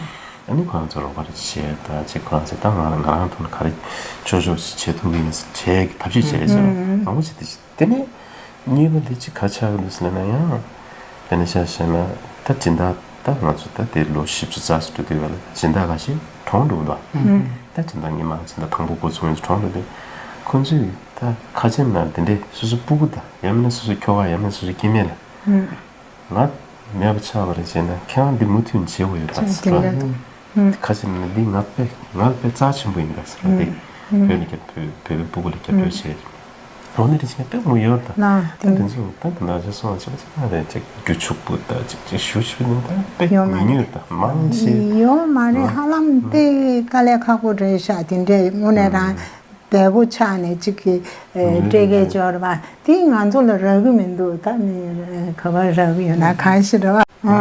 ཨ་ནི་ཁོ་རང་ཚོ་རོགས་པ་རེ་བྱས་ད་ཅིག་ཁོ་རང་ཚོས་ད་ང་ང་རང་ཐོག་ནས་ག་རེ་ཆོག་ཆོག་ཅིག་བྱེད་ཐུབ་ཀྱི་ཡིན་བྱས་གི་ཐབས་ཤེས་བྱས་ཟེར་རོགས། མང་པོ་ཅིག་དེ་ཅིག་དེ་ནས་གཉིས་པ་དེ་ཅིག་ག་ཆགས་ཀྱི་འདུག་ཟེར་ན་ཡང་། དཔེར་ན་ཆ་བཞག་ན་ད་སྦྱིན་བདག་ད་ང་ཚོ་ད་དེ་ལོ་བཞི་བཅུ་རྩ་ཞིག་འགྲོ་དུས་ག་ལ་སྦྱིན་བདག་ཁ་ཤས་གྲོངས་འགྲོ་གི་འདུག་ད་སྦྱིན་བདག་སྔོན་མ་སྦྱིན་བདག་དང་པོ་འགོ་ཚུགས་མཁན་ཚོ་གྲོངས་འགྲོ་དུས་ཁོ་ཚོས་ད་ཁ་ཆེམས་ནང་དེ་འདྲས་སོ་སོ་སྤུ་གུ་དང་ཡང་མིན་ན་སོ་སོ་ཁྱོ་ག་ཡང་མིན་ན་སོ་སོ་སྐྱེ་དམན་ལ་ང་མེད་པ་ཆགས་པ་རེད་བྱས་ན་ཁྱེད་རང་འདི་མུ་མཐུད་བྱེད་དགོས་ཡོད་ད་ཟེར་བ། ཁ་ཆེམས་ནང་འདི་ང་དཔེ་ང་དཔེ་རྩ་ཆེན་པོ་ཡིན་ད་ཟེར་བ་དེ་བོད་ལ་རྒྱབ་བོད་བོད་པའི་སྤུ་གུ་ལ་རྒྱབ་སྐྱོར་བྱས། འོ་ན་དེ་བྱས་དཔེ་མོ་ཡོད་ད། ལགས་ད་དེ་ཚོ་ད་ད་ནང་ཆ་སོང་བ་ཆ་བ་ཆ་ན་རེད་ཅིག་རྒྱུ་ཕྱུག་པོ་ད་ཅིག་ཅིག་ཞུ་ཞུ་ནི་ད་དཔེ་ཡོད་མ་ཉུང་ཉུང་རེད་ད་མང་ཤེས། ཡོད་མ་རེད། ཧ་ལམ་དཔེ་དཀའ་ལས་ཁག་པོ་རེད་ཤག་དེ་འདྲས་དངོས་གནས་རང་བདེ་པོ་ཆགས་ནས་ཅིག་གི་སྤྲད་མཁན་འབྱོར་བ་དེ་ང་ཚོ་ལ་རག་གི་མི་འདུག་ད་མི་ག་བ་རག་གི་ཡོད་ན་གང་ཞིག་རེད་བ།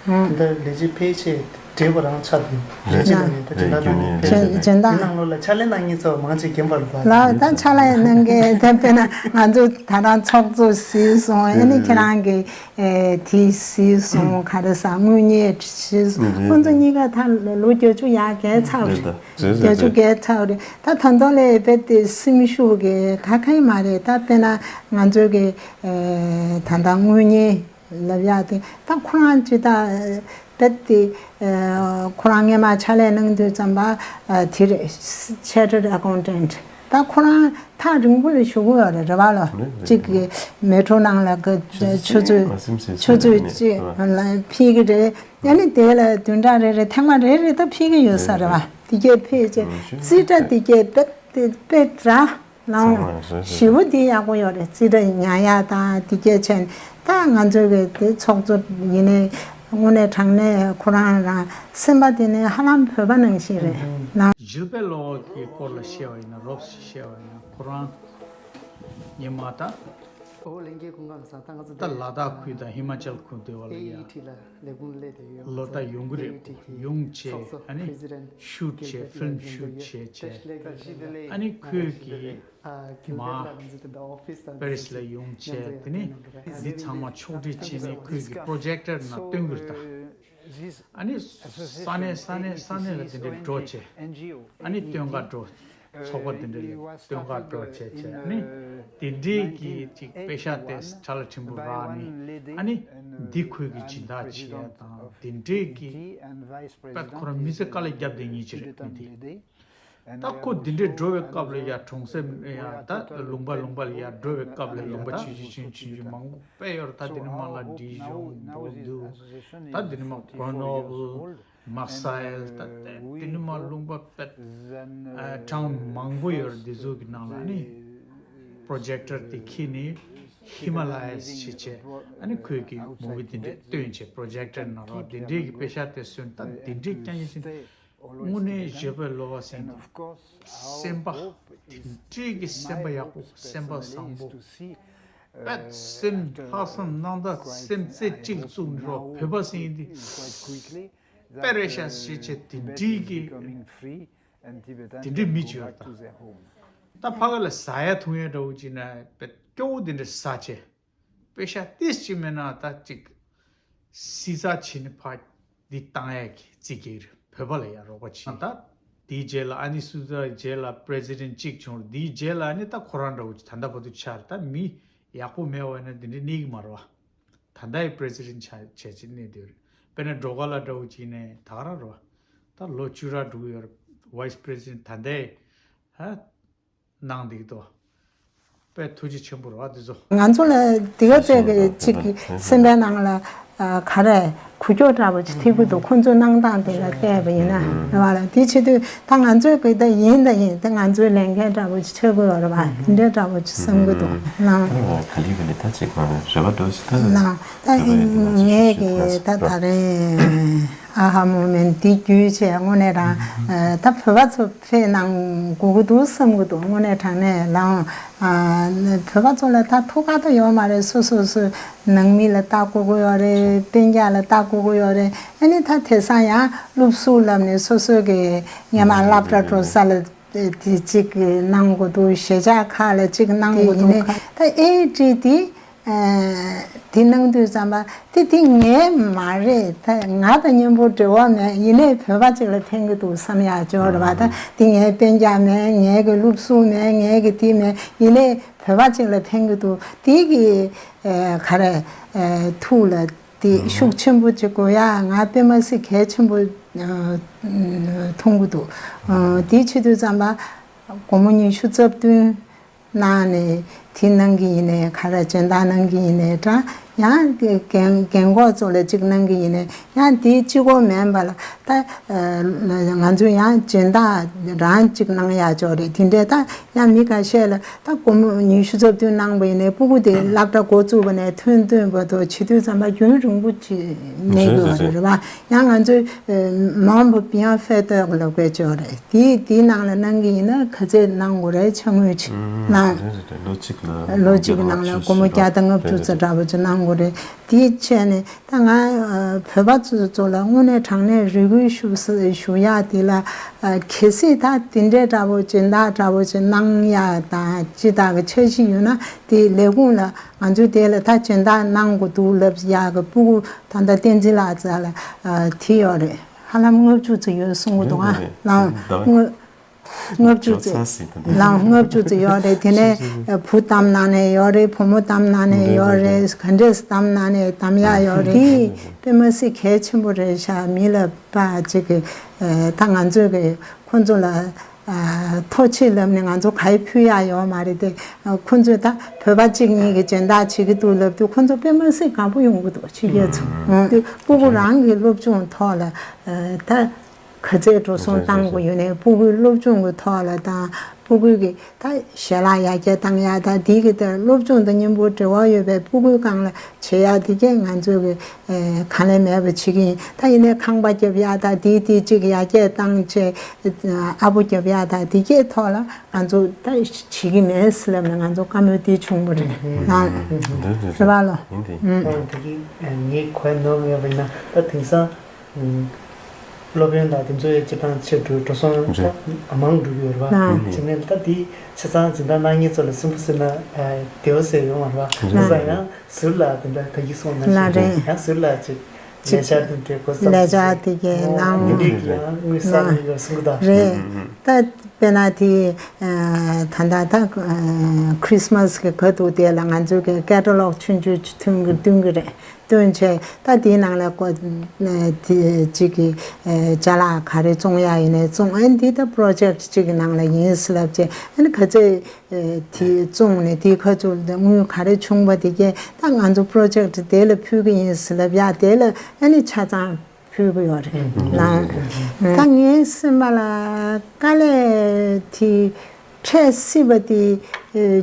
ཨང་། ད་ལས་བྱེད་ཕལ་ཆེར་ འབྲས་བུ་རང་ཆགས་ཡོད། རེད། ལས་གཞི་ནང་ནས་ད་སྦྱོང་བརྡར་གནང་མཁན་ཕལ་ཆེར་འབྱོར་འབྱོར་བདག་ནང་ལོགས་ལ་ཕྱག་ལས་གནང་མཁན་ཚོ་མང་ཆེ་རྒན་པ་རེད་པ། ལགས། ད་ཕྱག་ལས་གནང་མཁན་དེ་དཔེར་ན་ང་ཚོ་ད་རང་ཚོགས་གཙོ་ཟིན་སོང་། ཨ་ནི་ཁྱེད་རང་གི་ཨེ་དེ་ཟིན་སོང་། ག་རེ་ཟ། དངུལ་གཉེར་ཟིན་སོང་། ཁོང་ཚོ་གཉིས་ཀ་ད་ལོ་བརྒྱད་ཅུ་ཡར་བརྒལ་ཚར་བ་རེད། རེད་ད། རེད་རེད་བརྒྱད་ཅུ་རེད། བརྒལ་ཚར་བ་རེད། ད་ད་དུང་ལས་རྦད་དེ་སེམས་ཤུགས་ཀྱི་ག་གེ་མ་རེད། ད་དཔེར་ན་ང་ཚོ་གི་ཨེ་ད་ལྟ་དངུལ་གཉེར་ལབ་ཡག་དེ་ད་ཁོ་རང་ཅི་ལྟ་རྦད་དེ་ཨ་ཁོ་རང་སྔས་མ་ཕྱག་ལས་གནང་དུས་ཙམ་པ་ཨ་དེ་རེད། Chartered Accountant། ད་ཁོ་རང་ཐག་རིང་པོ་ལ་བཞུགས་ཡོད་རེད། རེད་པ་ལོ། རེད་རེད། གཅིག་གི་མེ་ཊོ་ནང་ལ་གི་ཆུ་ཚོད་ཆུ་ཚོད་གཅིག་ལ་ཕེབས་ཀྱི་རེད། ཨ་ནི་དེ་ལ་བདུན་ཕྲག་རེ་རེ་ཐེངས་མ་རེ་རེ་ད་ཕེབས་ཀྱི་ཡོད་ས་རེད་པ། དེ་གས་ཕེབས་བྱས་རྩིས་ཁྲ་དེ་གས་རྦད་དེ་དཔེ་འདྲ། ལའང་། ཚང་མ་རེད་རེད། ཞེ་པོ་དེ་ཡག་པོ་ཡོད་རེད། རྩིས་ཁྲ་ཉར་ཡག་དང་དེ་གས་བྱས་ནས། ད་ང་ཚོའི་གི་དེ་ཚོགས་གཙོ་ཡིན་ནའི་དངོས་གནས་དྲང་གནས་ཁོ་རང་རང་སེམས་པ་དེ་ནི་ཧ་ལམ་བོད་པ་ནང་བཞིན་རེད། ལའང་། ཇིལ་པེ་ལོ་གི་སྐོར་ལ་བཤད་པ་ཡིན་ན། རོབ་ཞིག་བཤད་པ་ཡིན་ན། ཁོ་རང་ཉི་མ་ད། ཨོ་ལྷན་རྒྱས་སྐུ་ཁམས་བཟང་། ད་ང་ཚོ་ད་ལ་དྭགས་ཁུལ་དང་ཧི་མ་ཅལ་ཁུལ་དེ་བ་ལ་ཡ། ཨེ་ཨི་ཊི་ལ་ལས་ཁུངས་སླེབས་བསྡད་ཡོད། ལོ་ད་ཡོང་གི་རེད། ཨེ་ཨི་ཊི་གི་ཡོང་བྱས། ཚོགས་གཙོ། ཨ་ནི་president ཤུཊ་བྱས། ཕིལམ་ཤུཊ་བྱས་བྱས། ཨ་ནི་ཁོས་ཀྱི་ཨ་མ་པེ་རིས་ལ་ཡོང་བྱས། དེ་ནས་འདི་ཚང་མ་ཕྱོགས་སྒྲིག་བྱས་ནས་ཁོས་ཀྱི་པྲོ་ཇེག་ཊར་ནང་སྟོན་གྱི་རེད་ད། ཨ་ནི་ས་གནས་ས་གནས་ས་གནས་ལ་དེ་འདྲའི་འགྲོ་བྱས། ཨ་ནི་སྟོན་ཁ་འགྲོ། ཚོགས་པ་དེ་འདྲ་ལ་སྟོན་ཁ་འགྲོ་བྱས་བྱས། ཨ་ནི་དེ་འདྲའི་གི་ཅིག་པེ་ཤག་དེ་ཁྲ་ལ་ཕྲན་བུ་རག་ནས། ཨ་ནི་འདི་ཁོས་ཀྱི་སྦྱིན་བདག་བྱེད་ཡ་དང་དེ་འདྲའི་གི་པད་ཁོ་རང་མི་ཚེ་དཀའ་ལས་བརྒྱབ་བསྡད་མཁན་ཅིག་རེད། མི་དེ་ད་ཁོ་དེ་འདྲའི་འགྲོ་བའི་སྐབས་ལ་ཡ། གྲོང་གསེབ་ཡ། ད་ལུང་པ་ལུང་པ་ལ་ཡ་འགྲོ་བའི་སྐབས་ལ་ཡ། ལུང་པ་ད་ཆུང་ཆུང་ཆུང་ཆུང་མང་པོ་དཔེ་ཡོད་རེད། ད་དེ་ནས་མར་ལ་ཌི་ཇོང་། བོར་དུ། ད་དེ་ནས་མར་གྷོ་ནོ་བལ། མར་སེལ། ད་དེ་ནས་མར་ལུང་པ་པད་ཨ་གྲངས་མང་པོ་ཡོད་རེད། འདི་ཚོ་གི་ནང་ལ་ནི་པྲོ་ཇེག་ཊར་དེ་འཁྱེར་ནས་ཧི་མ་ལ་ཡ་ཞེས་བྱས། ཨ་ནི་ཁོས་ཀྱི་མུ་བི་དེ་འདྲས་སྟོན་བྱས། པྲོ་ཇེག་ཊར་ནང་ལ་དེ་འདྲས་ཀྱི་པེ་ཤག་དེ་སོན། ད་དེ་འདྲས་རྐྱང་རྐྱང་ཞིག་དངོས་གནས་ཇིལ་པེ་ལོ་བ་ཟེར་མཁན་དེ་སེམས་པ་དེ་འདྲས་ཀྱི་སེམས་པ་ཡག་པོ། སེམས་པ་བཟང་པོ། པད་སེམས་ལྷག་བསམ་རྣམ་དག་སེམས་རྩེ་གཅིག་བཙུགས་ནས་རོགས། བོད་པ་ཟེར་མཁན་དེ་དཔེ་རེད་ཤག་ཟེར་བྱས། དེ་འདྲའི་གི་དེ་འདྲའི་མི་ཅིག་ཡོད་རེད་ད། ད་ཕ་གི་ལ་ཟ་ཡ་འཐུང་ཡ་འདྲ་བོ་ཅིག་ན་དཔེ་སྐྱོ་བོ་དེ་འདྲ་ཟ་བྱས། པེ་ཤག་ཏོག་ཙམ་མེད་ན་ད་ཅིག་བསྲི་ཚགས་བྱས་ནས་ཕར་འདི་བཏང་ཡ་གི་རྩིས་རྒྱག་རེད། བོད་པ་ལ་ཡ་རོགས་པ་བྱེད། ད་དེའི་རྗེས་ལ་ཨ་ནི་སུ་ཛ་རྗེས་ལ་པྲེ་སི་ཌེན་ཊི་གཅིག་བྱུང་རེད། དེའི་རྗེས་ལ་ཨ་ནི་ད་ཁོ་རང་འདྲ་བོ་ཅིག་ད་ལྟ་བར་དུ་ཆགས་རེད། ད་མི་ཡག་པོ་མེད་པ་ཡིན་ན་དེ་འདྲའི་གནས་ཀྱི་མ་རེད་བ། ད་ལྟའི་པྲེ་སི་ཌེན་ཊི་ཆགས་བྱས་ཅིག་གནས་བསྡད་རེད། དཔེར་ན་ཌོ་ག་ལ་འདྲ་བོ་ཅིག་ནས་ད་ག་རང་རེད་བ། ད་ལོ་བཅུ་ར་འགྲོ་གི་ཡོད་རེད། ཝའི་སི་པྲེ་སི་ཌེན་ཊི་ད་ལྟའི་ཧ། གནང་འདུག་དོ། དཔེ་ཐུགས་རྗེ་ཆེན་པོ་རེད་བ་འདི་ཚོ། ང་ཚོ་ལ་དེ་ག་ཚད་ཀྱི་ཅིག་སེམས་པའི་ནང་ལ་ཨ་ག་རེ་འགུལ་སྐྱོད་འདྲ་པོ་ཅིག་ཐེབས་ཀྱི་འདུག་ཁོང་ཚོའི་གནང་སྟངས་དེ་ལ་བལྟས་པ་ཡིན་ན་རེད་བ་ལ། དེ་བྱེད་དུས་ད་ང་ཚོའི་གི་ད་ཡིན་ད་ཡིན། ད་ང་ཚོའི་ལས་འགན་འདྲ་པོ་ཅིག་ཆགས་ཀྱི་ཡོད་རེད་བ། དེ་འདྲའི་འདྲ་པོ་ཅིག་བསམ་གྱི་འདུག་ལའང་། ད་ག་ལེ་ག་ལེ་ད་ཅིག་མ་རེད་བ། ད་ཅིག་ད་ད་ངས་གི་ད་ད་རེས་ཨ་ཧ་མོ་མེན་འདི་བརྒྱུད་བྱས་དངོས་གནས་རང་ད་བོད་པ་ཚོ་ཕེབས་གནང་དགོས་ཀྱི་འདུག་བསམ་གྱི་འདུག་དངོས་གནས་དྲང་གནས་ལའང་། ཨ་བོད་པ་ཚོ་ལ་ད་ཐུགས་ཁག་ད་ཡོད་མ་རེད། སོ་སོ་སོའི་ནང་མི་ལ་ལྟ་དགོས་ཀྱི་ཡོད་རེད། སྤུན་ཀྱག་ལ་ལྟ་དགོས་ཀྱི་ཡོད་རེད། ཨ་ནི་ད་དེང་སང་ཡང་སློབ་ཟུར་ལབ་ནས་སོ་སོ་གི་སྔོན་མ་སློབ་གྲྭ་འགྲོ་ས་ལ་དེ་གཅིག་གནང་དགོས་འདུག་གཞིས་ཆགས་ཁག་ལ་གཅིག་གནང་དགོས་འདུག་ད་ཨེ་ཊི་དེ། ཨ་དེ་གནང་དུས་ཙམ་པ་དེ་དེ་ངའི་མ་རེད། ད་ང་དང་མཉམ་པོ་འབྲེལ་བ་མེད། ཡིན་ནའི་བོད་པ་ཅིག་ལ་ཕན་གྱི་འདུག་བསམ་ཡག་ཅིག་ཡོད་རེད་བ། ད་དེ་ངའི་སྤུན་ཀྱག་མེད། ངའི་གི་སློབ་ཟུར་མེད། ངའི་གི་དེ་མེད། ཡིན་ནའི་བོད་པ་ཅིག་ལ་ཕན་གྱི་འདུག་དེ་གི་ཨ་ག་རེ་ཨ་ཐུགས་ལ་དེ་ཤུགས་ཆེན་པོ་ཅིག་དགོས་ཡ་ང་དཔེ་མ་སྲིད་གལ་ཆེན་པོ་ཨ་མཐོང་གི་འདུག་ཨ་དེ་བྱེད་དུས་ཙམ་པ་སྒོར་མོ་ཉི་ཤུ་རྩ་བདུན། གནང་ནས་དེ་གནང་གི་ཡིན་ནའི་ག་རེ་སྦྱིན་བདག་གནང་གི་ཡིན་ནའི་འདྲ། ཡང་རྒན་རྒན་གོག་ཚོ་ལ་གཅིག་གནང་གི་ཡིན་ནའི་ཡང་དེ་གཅིག་པོ་མིན་པ་ལ་ད་ང་ཚོས་ཡང་སྦྱིན་བདག་རང་གཅིག་གནང་ཡག་ཅིག་ཡོད་རེད། དེ་འདྲའི་ད་ཡང་མི་ཁ་ཤས་ལ་ད་སྒོར་མོ་ཉི་ཤུ་རྩ་བདུན་གནང་པ་ཡིན་ནའི་སྤུ་གུ་དེ་སློབ་གྲྭ་འགོ་བཙུགས་པ་ནས་ཐོན་ཐོན་བར་དུ་བྱེད་དུས་ཙམ་པ་རྒྱུན་རིང་པོ་ཅིག་གནས་དགོས་པ་རེད་བ། ཡང་ང་ཚོས་membre bienfaiteur ལབ་དགོས་ཅིག་ཡོད་རེད། དེའི་དེའི་ནང་ལ་གནང་གི་ཡིན་ན་ག་ཚད་གནང་དགོས་རེད། ཆ་དངུལ་ཅིག་གནང་། རེད་རེད་རེད། ལོ་གཅིག་ ལོ་གཅིག་གི་ནང་ལ་སྒོར་མོ་བརྒྱ་དང་ལྔ་བཅུ་ཙམ་འདྲ་པོ་ཅིག་གནང་དགོས་རེད། དེའི་ཆེད་ནས་ད་ང་བོད་པ་ཚོ་ཚོ་ལ་དངོས་གནས་དྲང་གནས་རེ་སྐུལ་ཞུ་ས་ཞུ་ཡག་དེ་ལ། གལ་སྲིད་ད་དེ་འདྲའི་འདྲ་པོ་སྦྱིན་བདག་འདྲ་པོ་ཅིག་གནང་ཡག་དང་ཅི་ལྟར་གྱི་འཆར་གཞི་ཡོད་ན། དེ་ལས་ཁུངས་ལ་ང་ཚོའི་དེ་ལ་ད་སྦྱིན་བདག་གནང་དགོས་འདུག་ལབ་ཡག་གི་སྤུ་གུ་ད་ལྟ་བསྟན་འཛིན་ལགས་རྩ་ལ་དེ་ཡོད་རེད། ཧ་ལམ་ལྔ་བཅུ་ཙམ་ཡོད་གསུང་གི་འདུག་ཨ། ལགས་ལྔ་ལྔ་བཅུ་ཙམ། ལགས་ལྔ་བཅུ་ཙམ་ཡོད་རེད། དེ་ནས་བུ་བདམས་གནང་ནས་ཡོད་རེད། བུ་མོ་བདམས་གནང་ནས་ཡོད་རེད། ག་འདྲས་བདམས་གནང་ནས་བདམས་ཡག་ཡོད་རེད། དེ་དཔེ་མ་སྲིད་གལ་ཆེན་པོ་རེད་ཤག་མི་ལ་པ་ཅིག་གི་ད་ང་ཚོས་གི་ཁོང་ཚོ་ལ་ཐོ་ཆེ་ལབ་ནས་ང་ཚོ་ག་ཡེ་ཕུལ་ཡག་ཡོད་མ་རེད་དེ། ཁོང་ཚོས་ད་བོད་པ་གཅིག་གཉིས་ཀྱི་སྦྱིན་བདག་བྱེད་ཀྱི་འདུག་ལབ་དུས་ཁོང་ཚོ་དཔེ་མ་སྲིད་དགའ་པོ་ཡོང་གི་འདུག་ཕྱི་རྒྱལ་ཚོ། དེ་སྤུ་གུ་རང་གི་སློབ་སྦྱོང་ཐོག་ལ་ད། ག་ཚད་འགྲོ་སོང་བཏང་དགོས་ཡོད་ནའི་སྤུ་གུའི་སློབ་སྦྱོང་གི་ཐོག་ལ་དང་སྤུ་གུ་གི་ད་ཞལ་ལག་ཡར་རྒྱས་བཏང་ཡག་དང་དེའི་གི་དེར་སློབ་སྦྱོང་དང་མཉམ་པོ་འབྲེལ་བ་ཡོད་པའི་སྤུ་གུའི་སྒང་ལ་བྱེད་ཡག་དེ་གས་ང་ཚོས་གི་གང་ལས་མེད་པ་བྱེད་ཀྱི་ཡིན། ད་ཡིན་ནའི་ཁང་པ་རྒྱབ་ཡག་དང་དེའི་དེ་གཅིག་ཡར་རྒྱས་བཏང་བྱས་ཨ་ཕོ་རྒྱབ་ཡག་དང་དེ་གས་ཐོག་ལ་ང་ཚོ་ད་བྱེད་ཀྱི་མེད་ཟེར་ལབ་ནས་ང་ཚོ་བཀའ་མོལ་དེ་བྱུང་བ་རེད། ལགས་རེད་པ་ལོ། ཡིན་དེ། ད་གི་ངའི་གོ་ནོར་མེད་པ་ཡིན་ན་ད་དེང་སང་སློབ་ཡོན་དང་དེ་ཚོ་ཡང་སྤྱིར་བཏང་ཆེ་འགྲོ་འགྲོ་སོང་། རེད། ད་མང་འགྲོ་གི་ཡོད་རེད་པ། ཨ། བྱས་ནས་ད་དེ་ཆ་ཚང་སྦྱིན་བདག་གནང་མཁན་ཚོ་ལ་སེམས་པ་ཟེར་ན་བདེ་བ་ཟེར་ཡོང་བ་རེད་པ། རེད། བྱས་ཙང་ཡང་ཟུར་ལ་དེ་འདྲ་ད་གི་སོང་ན་ལགས་རེད། ཡང་ཟུར་ལ་ཅིག་ཅིག་ལས་འཆར་དེ་འདྲའི་གོ་ས་ལས་འཆར་དེ་གའི་ནང་དེ་འདྲའི་གི་ཡང་དངུལ་བསགས་ཡོད་གསུང་གི་ད། རེད། ད་དཔེར་ན་དེ་ད་ལྟ་ད་ཁྲི་སི་མ་སི་གི་ག་དུས་དེ་ལ་ང་ཚོའི་གི་ཀེ་ཊ་ལོག་ཆུང་ཆུང་ཅིག་ཐོན་གི་སྟོན་གི་རེད། སྟོན་བྱས་ད་དེའི་ནང་ལ་ཀོ་དེ་གཅིག་གི་ཅ་ལག་ག་རེ་བཙོང་ཡག་ཡིན་ནའི་བཙོང་། ཨ་ནི་འདི་ད་པྲོ་ཇེག་གཅིག་གི་ནང་ལ་ཡིན་ཟེར་ལབ་བྱས། ཨ་ནི་ག་ཚོད་དེ་བཙོང་ནས་དེའི་ཁ་ཚུར་དངུལ་ག་རེ་བྱུང་བ་དེ་གས་ད་ང་ཚོ་པྲོ་ཇེག་དེ་ལ་ཕུལ་གི་ཡིན་ཟེར་ལབ་ཡག་དེ་ལ་ཨ་ནི་ཆ་ཚང་ཕུལ་གི་ཡོད་རེད་ལགས། ད་ངའི་སེམས་པ་ལ་དཀའ་ལས་དེ་འཕྲད་སྲིད་པ་དེ་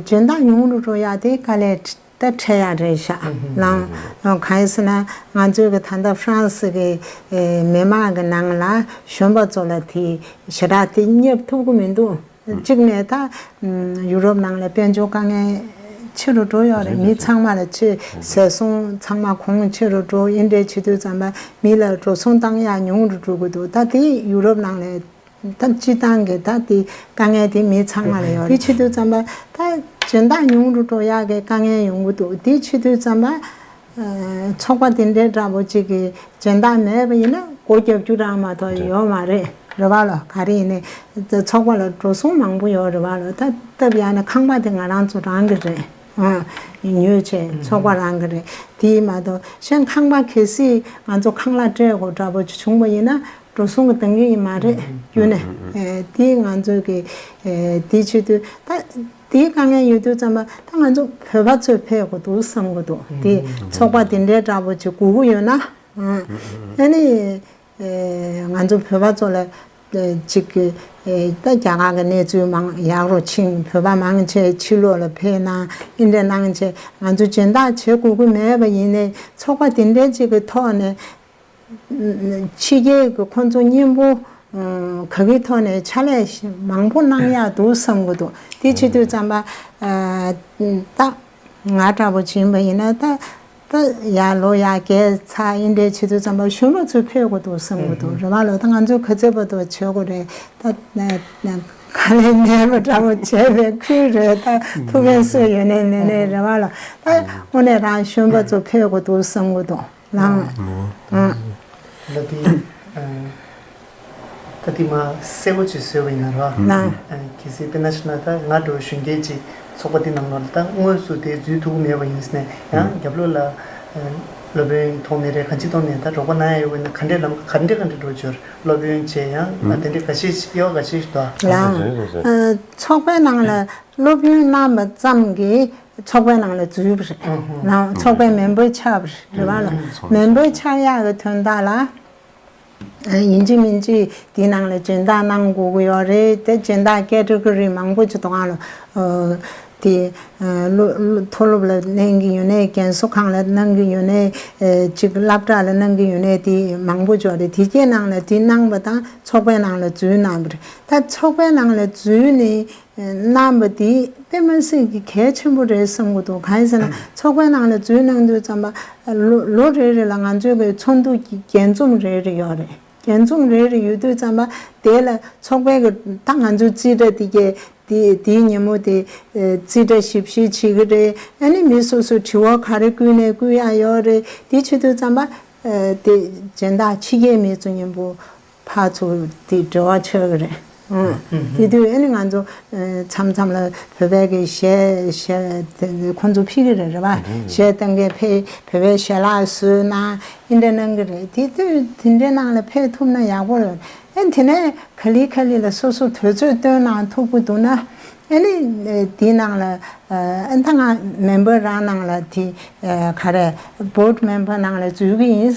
སྦྱིན་བདག་ཉུང་རུ་འགྲོ་ཡག་དེ་དཀའ་ལས་ད་འཕྲད་ཡག་རེད་ཤག་ལགས། གང་ཡིན་ཟེར་ན་ང་ཚོའི་གི་ད་ལྟ་ཧྥ་རན་སི་གི་མི་མང་གི་ནང་ལ་གཞོན་པ་ཚོ་ལ་དེ་ཞེ་དྲག་དེ་བསྙབ་ཐུབ་གི་མི་འདུག་གཅིག་ནས་ད་ཡུ་རོབ་ནང་ལ་དཔལ་འབྱོར་དཀའ་ངལ་ཆེ་རུ་འགྲོ་ཡོད་རེད། མི་ཚང་མ་ལ་ཆེ་ཟད་སོང་། ཚང་མ་གོང་ཆེ་རུ་འགྲོ། ཨེ་འདྲས་བྱེད་དུས་ཙམ་པ་མི་ལ་འགྲོ་སོང་བཏང་ཡག་ཉུང་རུ་འགྲོ་གི་འདུག་ད་དེ་ཡུ་རོབ་ནང་ལ་ད་སྤྱི་བཏང་གི་ད་དེ་དཀའ་ངལ་དེ་མི་ཚང་མ་ལ་ཡོད་རེད། དེ་བྱེད་དུས་ཙམ་པ་ད་སྦྱིན་བདག་ཉུང་རུ་འགྲོ་ཡག་གི་དཀའ་ངལ་ཡོང་གི་འདུག་དེ་བྱེད་དུས་ཙམ་པ། ཚོགས་པ་དེ་འདྲའི་འདྲ་པོ་གཅིག་གི་སྦྱིན་བདག་མེད་པ་ཡིན་ན་སྒོ་རྒྱབ་རྒྱུ་རང་མ་གཏོགས་ཡོད་མ་རེད། རེད་པ་ལོ། ག་རེ་ཡིན་ནའི་ཚོགས་པ་ལ་འགྲོ་སོང་མང་པོ་ཡོད་རེད་པ་ལོ། ད་སྟབས་ཡག་ན་ཁང་པ་དེ་ང་རང་ཚོ་རང་གི་རེད། ཨང་། ཉོས་བྱས་ཚོགས་པ་རང་གི་རེད། དེ་མ་གཏོགས་གཞན་ཁང་པ་གལ་སྲིད་ང་ཚོ་ཁང་གླ་སྤྲད་དགོས་འདྲ་པོ་ཅིག་བྱུང་བ་ཡིན་ན་འགྲོ་སོང་གི་འདང་གི་ཡིན་མ་རེད། རྒྱུ་ནས་དེ་ང་ཚོ་གི་དེ་བྱེད་དུས་ད། དེའི་དཀའ་ངལ་ཡོད་དུས་ཙམ་པ་ད་ང་ཚོ་བོད་པ་ཚོས་ཕེབས་དགོས་འདུག་བསམ་གྱི་འདུག་དེ་ཚོགས་པ་དེ་འདྲའི་འདྲ་པོ་ཅིག་དགོས་ཀྱི་ཡོད་ན། ཨ་ནི་ང་ཚོ་བོད་པ་ཚོ་ལ་ཅིག་ད་རྒྱ་གར་གྱི་གནས་ཚུལ་མང་ཡག་རུ་ཕྱིན། བོད་པ་མང་ཆེ་ཕྱི་ལོགས་ལ་ཕེབས་གནང་། ཨེ་འདྲས་གནང་བྱས་ང་ཚོ་སྦྱིན་བདག་བྱེད་དགོས་ཀྱི་མེད་པ་ཡིན་ནའི་ཚོགས་པ་དེ་འདྲའི་ཅིག་གི་ཐོག་ནས། ཕྱི་རྒྱལ་གྱི་ཁོང་ཚོ་མཉམ་པོ་ག་གི་ཐོག་ནས་ཕྱག་ལས་མང་པོ་གནང་ཡག་འདུག་བསམ་གྱི་འདུག་དེ་བྱེད་དུས་ཙམ་པ་ད་ང་འདྲ་པོ་ཕྱིན་པ་ཡིན་ན་ད་ད་ཡར་ལོ་ཡར་རྒས་ཚར་ཨེ་འདྲས་བྱེད་དུས་ཙམ་པ་གཞོན་པ་ཚོས་ཕེབས་དགོས་འདུག་བསམ་གྱི་འདུག་རེད་པ་ལོ། ད་ང་ཚོས་ག་ཚོད་བར་དུ་བྱེད་དགོས་རེད། ད་དཀའ་ལས་མེད་པ་འདྲ་པོ་བྱས་པའི་ཁུལ་རེད། ད་ཐུགས་ཕན་གསོས་ཡོད་ནའི་མེད་ནའི་རེད་པ་ལོ། ད་དངོས་གནས་རང་གཞོན་པ་ཚོ་ཕེབས་དགོས་འདུག་བསམ་གྱི་འདུག་ལགས། ད་དེ་ད་དེ་མ་གསལ་པོ་ཅིག་བཟོས་པ་ཡིན་ན་རོ། ལགས། གལ་སྲིད་དཔེར་ན་ཞུ་ན་ད་ང་འདྲ་བོ་གཞོན་སྐྱེས་ཅིག་ཚོགས་པ་འདི་ནང་ལོགས་ལ་ད་དངོས་སུ་དེ་འཛུལ་ཐུབ་ཀྱི་མེད་པ་ཡིན་ཟེར་ནས་ཡང་རྒྱབ་ལོགས་ལ་སློབ་ཡོན་ཐོགས་ནས་རེད། གང་ཅི་ཐོགས་ནས་ད་རོགས་པ་གནང་ཡ་ཡོད་པ་ཡིན་ན་ག་འདྲས་ལམ་ག་འདྲས་ག་འདྲས་འགྲོ་ཆོག་སློབ་ཡོན་བྱས་ཡང་ད་དེ་འདྲས་ག་ཤེད་ཅིག་དབྱེ་བ་ག་ཤེད་ཅིག་འདུག་ལགས། ཚོགས་པའི་ནང་ལ་སློབ་ཡོན་གནང་བ་ཙམ་གྱིས་ཚོགས་པའི་ནང་ལ་འཛུལ་བ་རེད། ལགས། ཚོགས་པའི་མེམ་བར་ཆགས་པ་རེད་པ་ལགས། མེམ་བར་ཆགས་ཡག་གི་དོན་དག་ལ། ཡིན་གཅིག་མིན་གཅིག་དེའི་ནང་ལ་སྦྱིན་བདག་གནང་དགོས་ཀྱི་ཡོད་རེད་དེ། སྦྱིན་བདག་ཀེ་ཊི་གོ་རི་མང་པོ་ཅིག་འདུག་ག་ལོ། དེ་ཨ་སློབ་སློབ་མཐོ་སློབ་ལ་གནང་གི་ཡོད་ནའི་རྒན་གསོ་ཁང་ལ་གནང་གི་ཡོད་ནའི་ཨ་ཅིག་སློབ་གྲྭ་ལ་གནང་གི་ཡོད་ནའི་དེ་མང་པོ་ཅིག་ཡོད་རེད། དེ་གའི་ནང་ལ་དེ་གནང་པ་དང་ཚོགས་པའི་ནང་ལ་འཛུལ་གནང་བ་རེད། ད་ཚོགས་པའི་ནང་ལ་འཛུལ་ནས་གནང་བ་དེ་དཔེ་མ་སྲིད་ཀྱི་གལ་ཆེན་པོ་རེད་བསམ་གྱི་འདུག་གང་ཡིན་ཟེར་ན་ཚོགས་པའི་ནང་ལ་འཛུལ་གནང་དུས་ཙམ་པ་ལོ་ལོ་རེ་རེ་ལ་ང་ཚོའི་གི་ཚོགས་འདུ་གི་རྒྱས་འཛོམས་རེ་རེ་ཡོད་རེད། རྒྱས་འཛོམས་རེ་རེ་ཡོད་དུས་ཙམ་པ་དེ་ལ་ཚོགས་པའི་གི་ད་ང་ཚོའི་རྩིས་ཁྲ་དེ་གའི་དེ་དེའི་ཉིན་མོ་དེ་རྩིས་ཁྲ་ཞིབ་བཤེར་བྱེད་ཀྱི་རེད། ཨ་ནི་མི་སོ་སོ་དྲི་བ་ག་རེ་བསྐུལ་ནས་བསྐུལ་ཡག་ཡོད་རེད། དེ་བྱེད་དུས་ཙམ་པ་དེ་སྦྱིན་བདག་ཕྱི་རྒྱལ་མི་ཚོ་མཉམ་པོ་ཕར་ཚུར་དེ་འབྲེལ་བ་ཆགས་ཀྱི་རེད། ཨང་། དེ་དུས་ཨ་ནི་ང་ཚོ་མཚམས་མཚམས་ལ་བོད་པའི་གི་གཞས་གཞས་དེ་ཁོང་ཚོ་ཕུལ་གྱི་རེད། རེད་པ། གཞས་གཏོང་མཁན་ཕེབས། བོད་པའི་གཞས་ལ་བཟོས་གནང་། ཨེ་འདྲ་གནང་གི་རེད། དེ་དུས་དེ་འདྲའི་ནང་ལ་ཕེབས་ཐུབ་ན་ཡག་པོ་རེད། ཨ་དེ་ནས་ག་ལེ་ག་ལེ་ལ་སོ་སོ་དུས་ཚོད་བཏོན་གནང་ཐུབ་ཀྱི་འདུག་ན། ཨ་ནི་དེའི་ནང་ལ་ཨ་ད་ང་མེམ་བར་རང་ནང་ལ་དེ་ག་རེ་བོར་ཌི་མེམ་བར་ནང་ལ་འཛུལ་གྱི་ཡིན་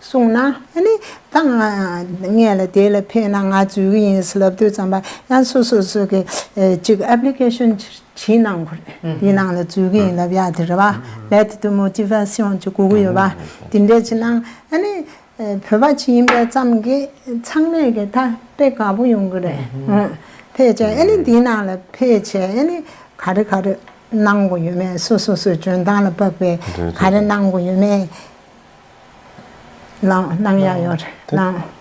གསུངས་ན། ཨ་ནི་ད་ང་ངས་ལ་དེ་ལ་ཕེབས་ན་ང་འཛུལ་གྱི་ཡིན་ལབ་དུས་ཙམ་པ་ཡང་སོ་སོ་སོ་གི་ཅིག་ཨེབ་ལི་ཀེ་ཤན་བྲིས་གནང་དགོས་རེད། དེའི་ནང་ལ་འཛུལ་གྱི་ཡིན་ལབ་ཡག་དེ་རེད་པ། ལེ་ཊར་ཌི་མོ་ཊི་ཝེ་ཤན་ཅིག་དགོས་ཀྱི་ཡོད་པ། དེ་འདྲས་ཅིག་གནང་། ཨ་ནི་བོད་པ་ཅིག་ཡིན་པའི་ཙམ་གྱིས་ཚང་མས་ཀྱི་ད་དཔེ་དགའ་པོ་ཡོང་གི་རེད། ཨང་། ཕེབས་བྱས་ཨ་ནི་འདིའི་ནང་ལ་ཕེབས་བྱས་ཨ་ནི་ག་རེ་ག་རེ་གནང་དགོས་ཡོད་མེད། སོ་སོ་སོའི་འཇོན་ཐང་ལ་དཔག་པའི་ག་རེ་གནང་དགོས་ཡོད་མེད་གནང་གནང་ཡག་ཡོད་རེད། གནང་།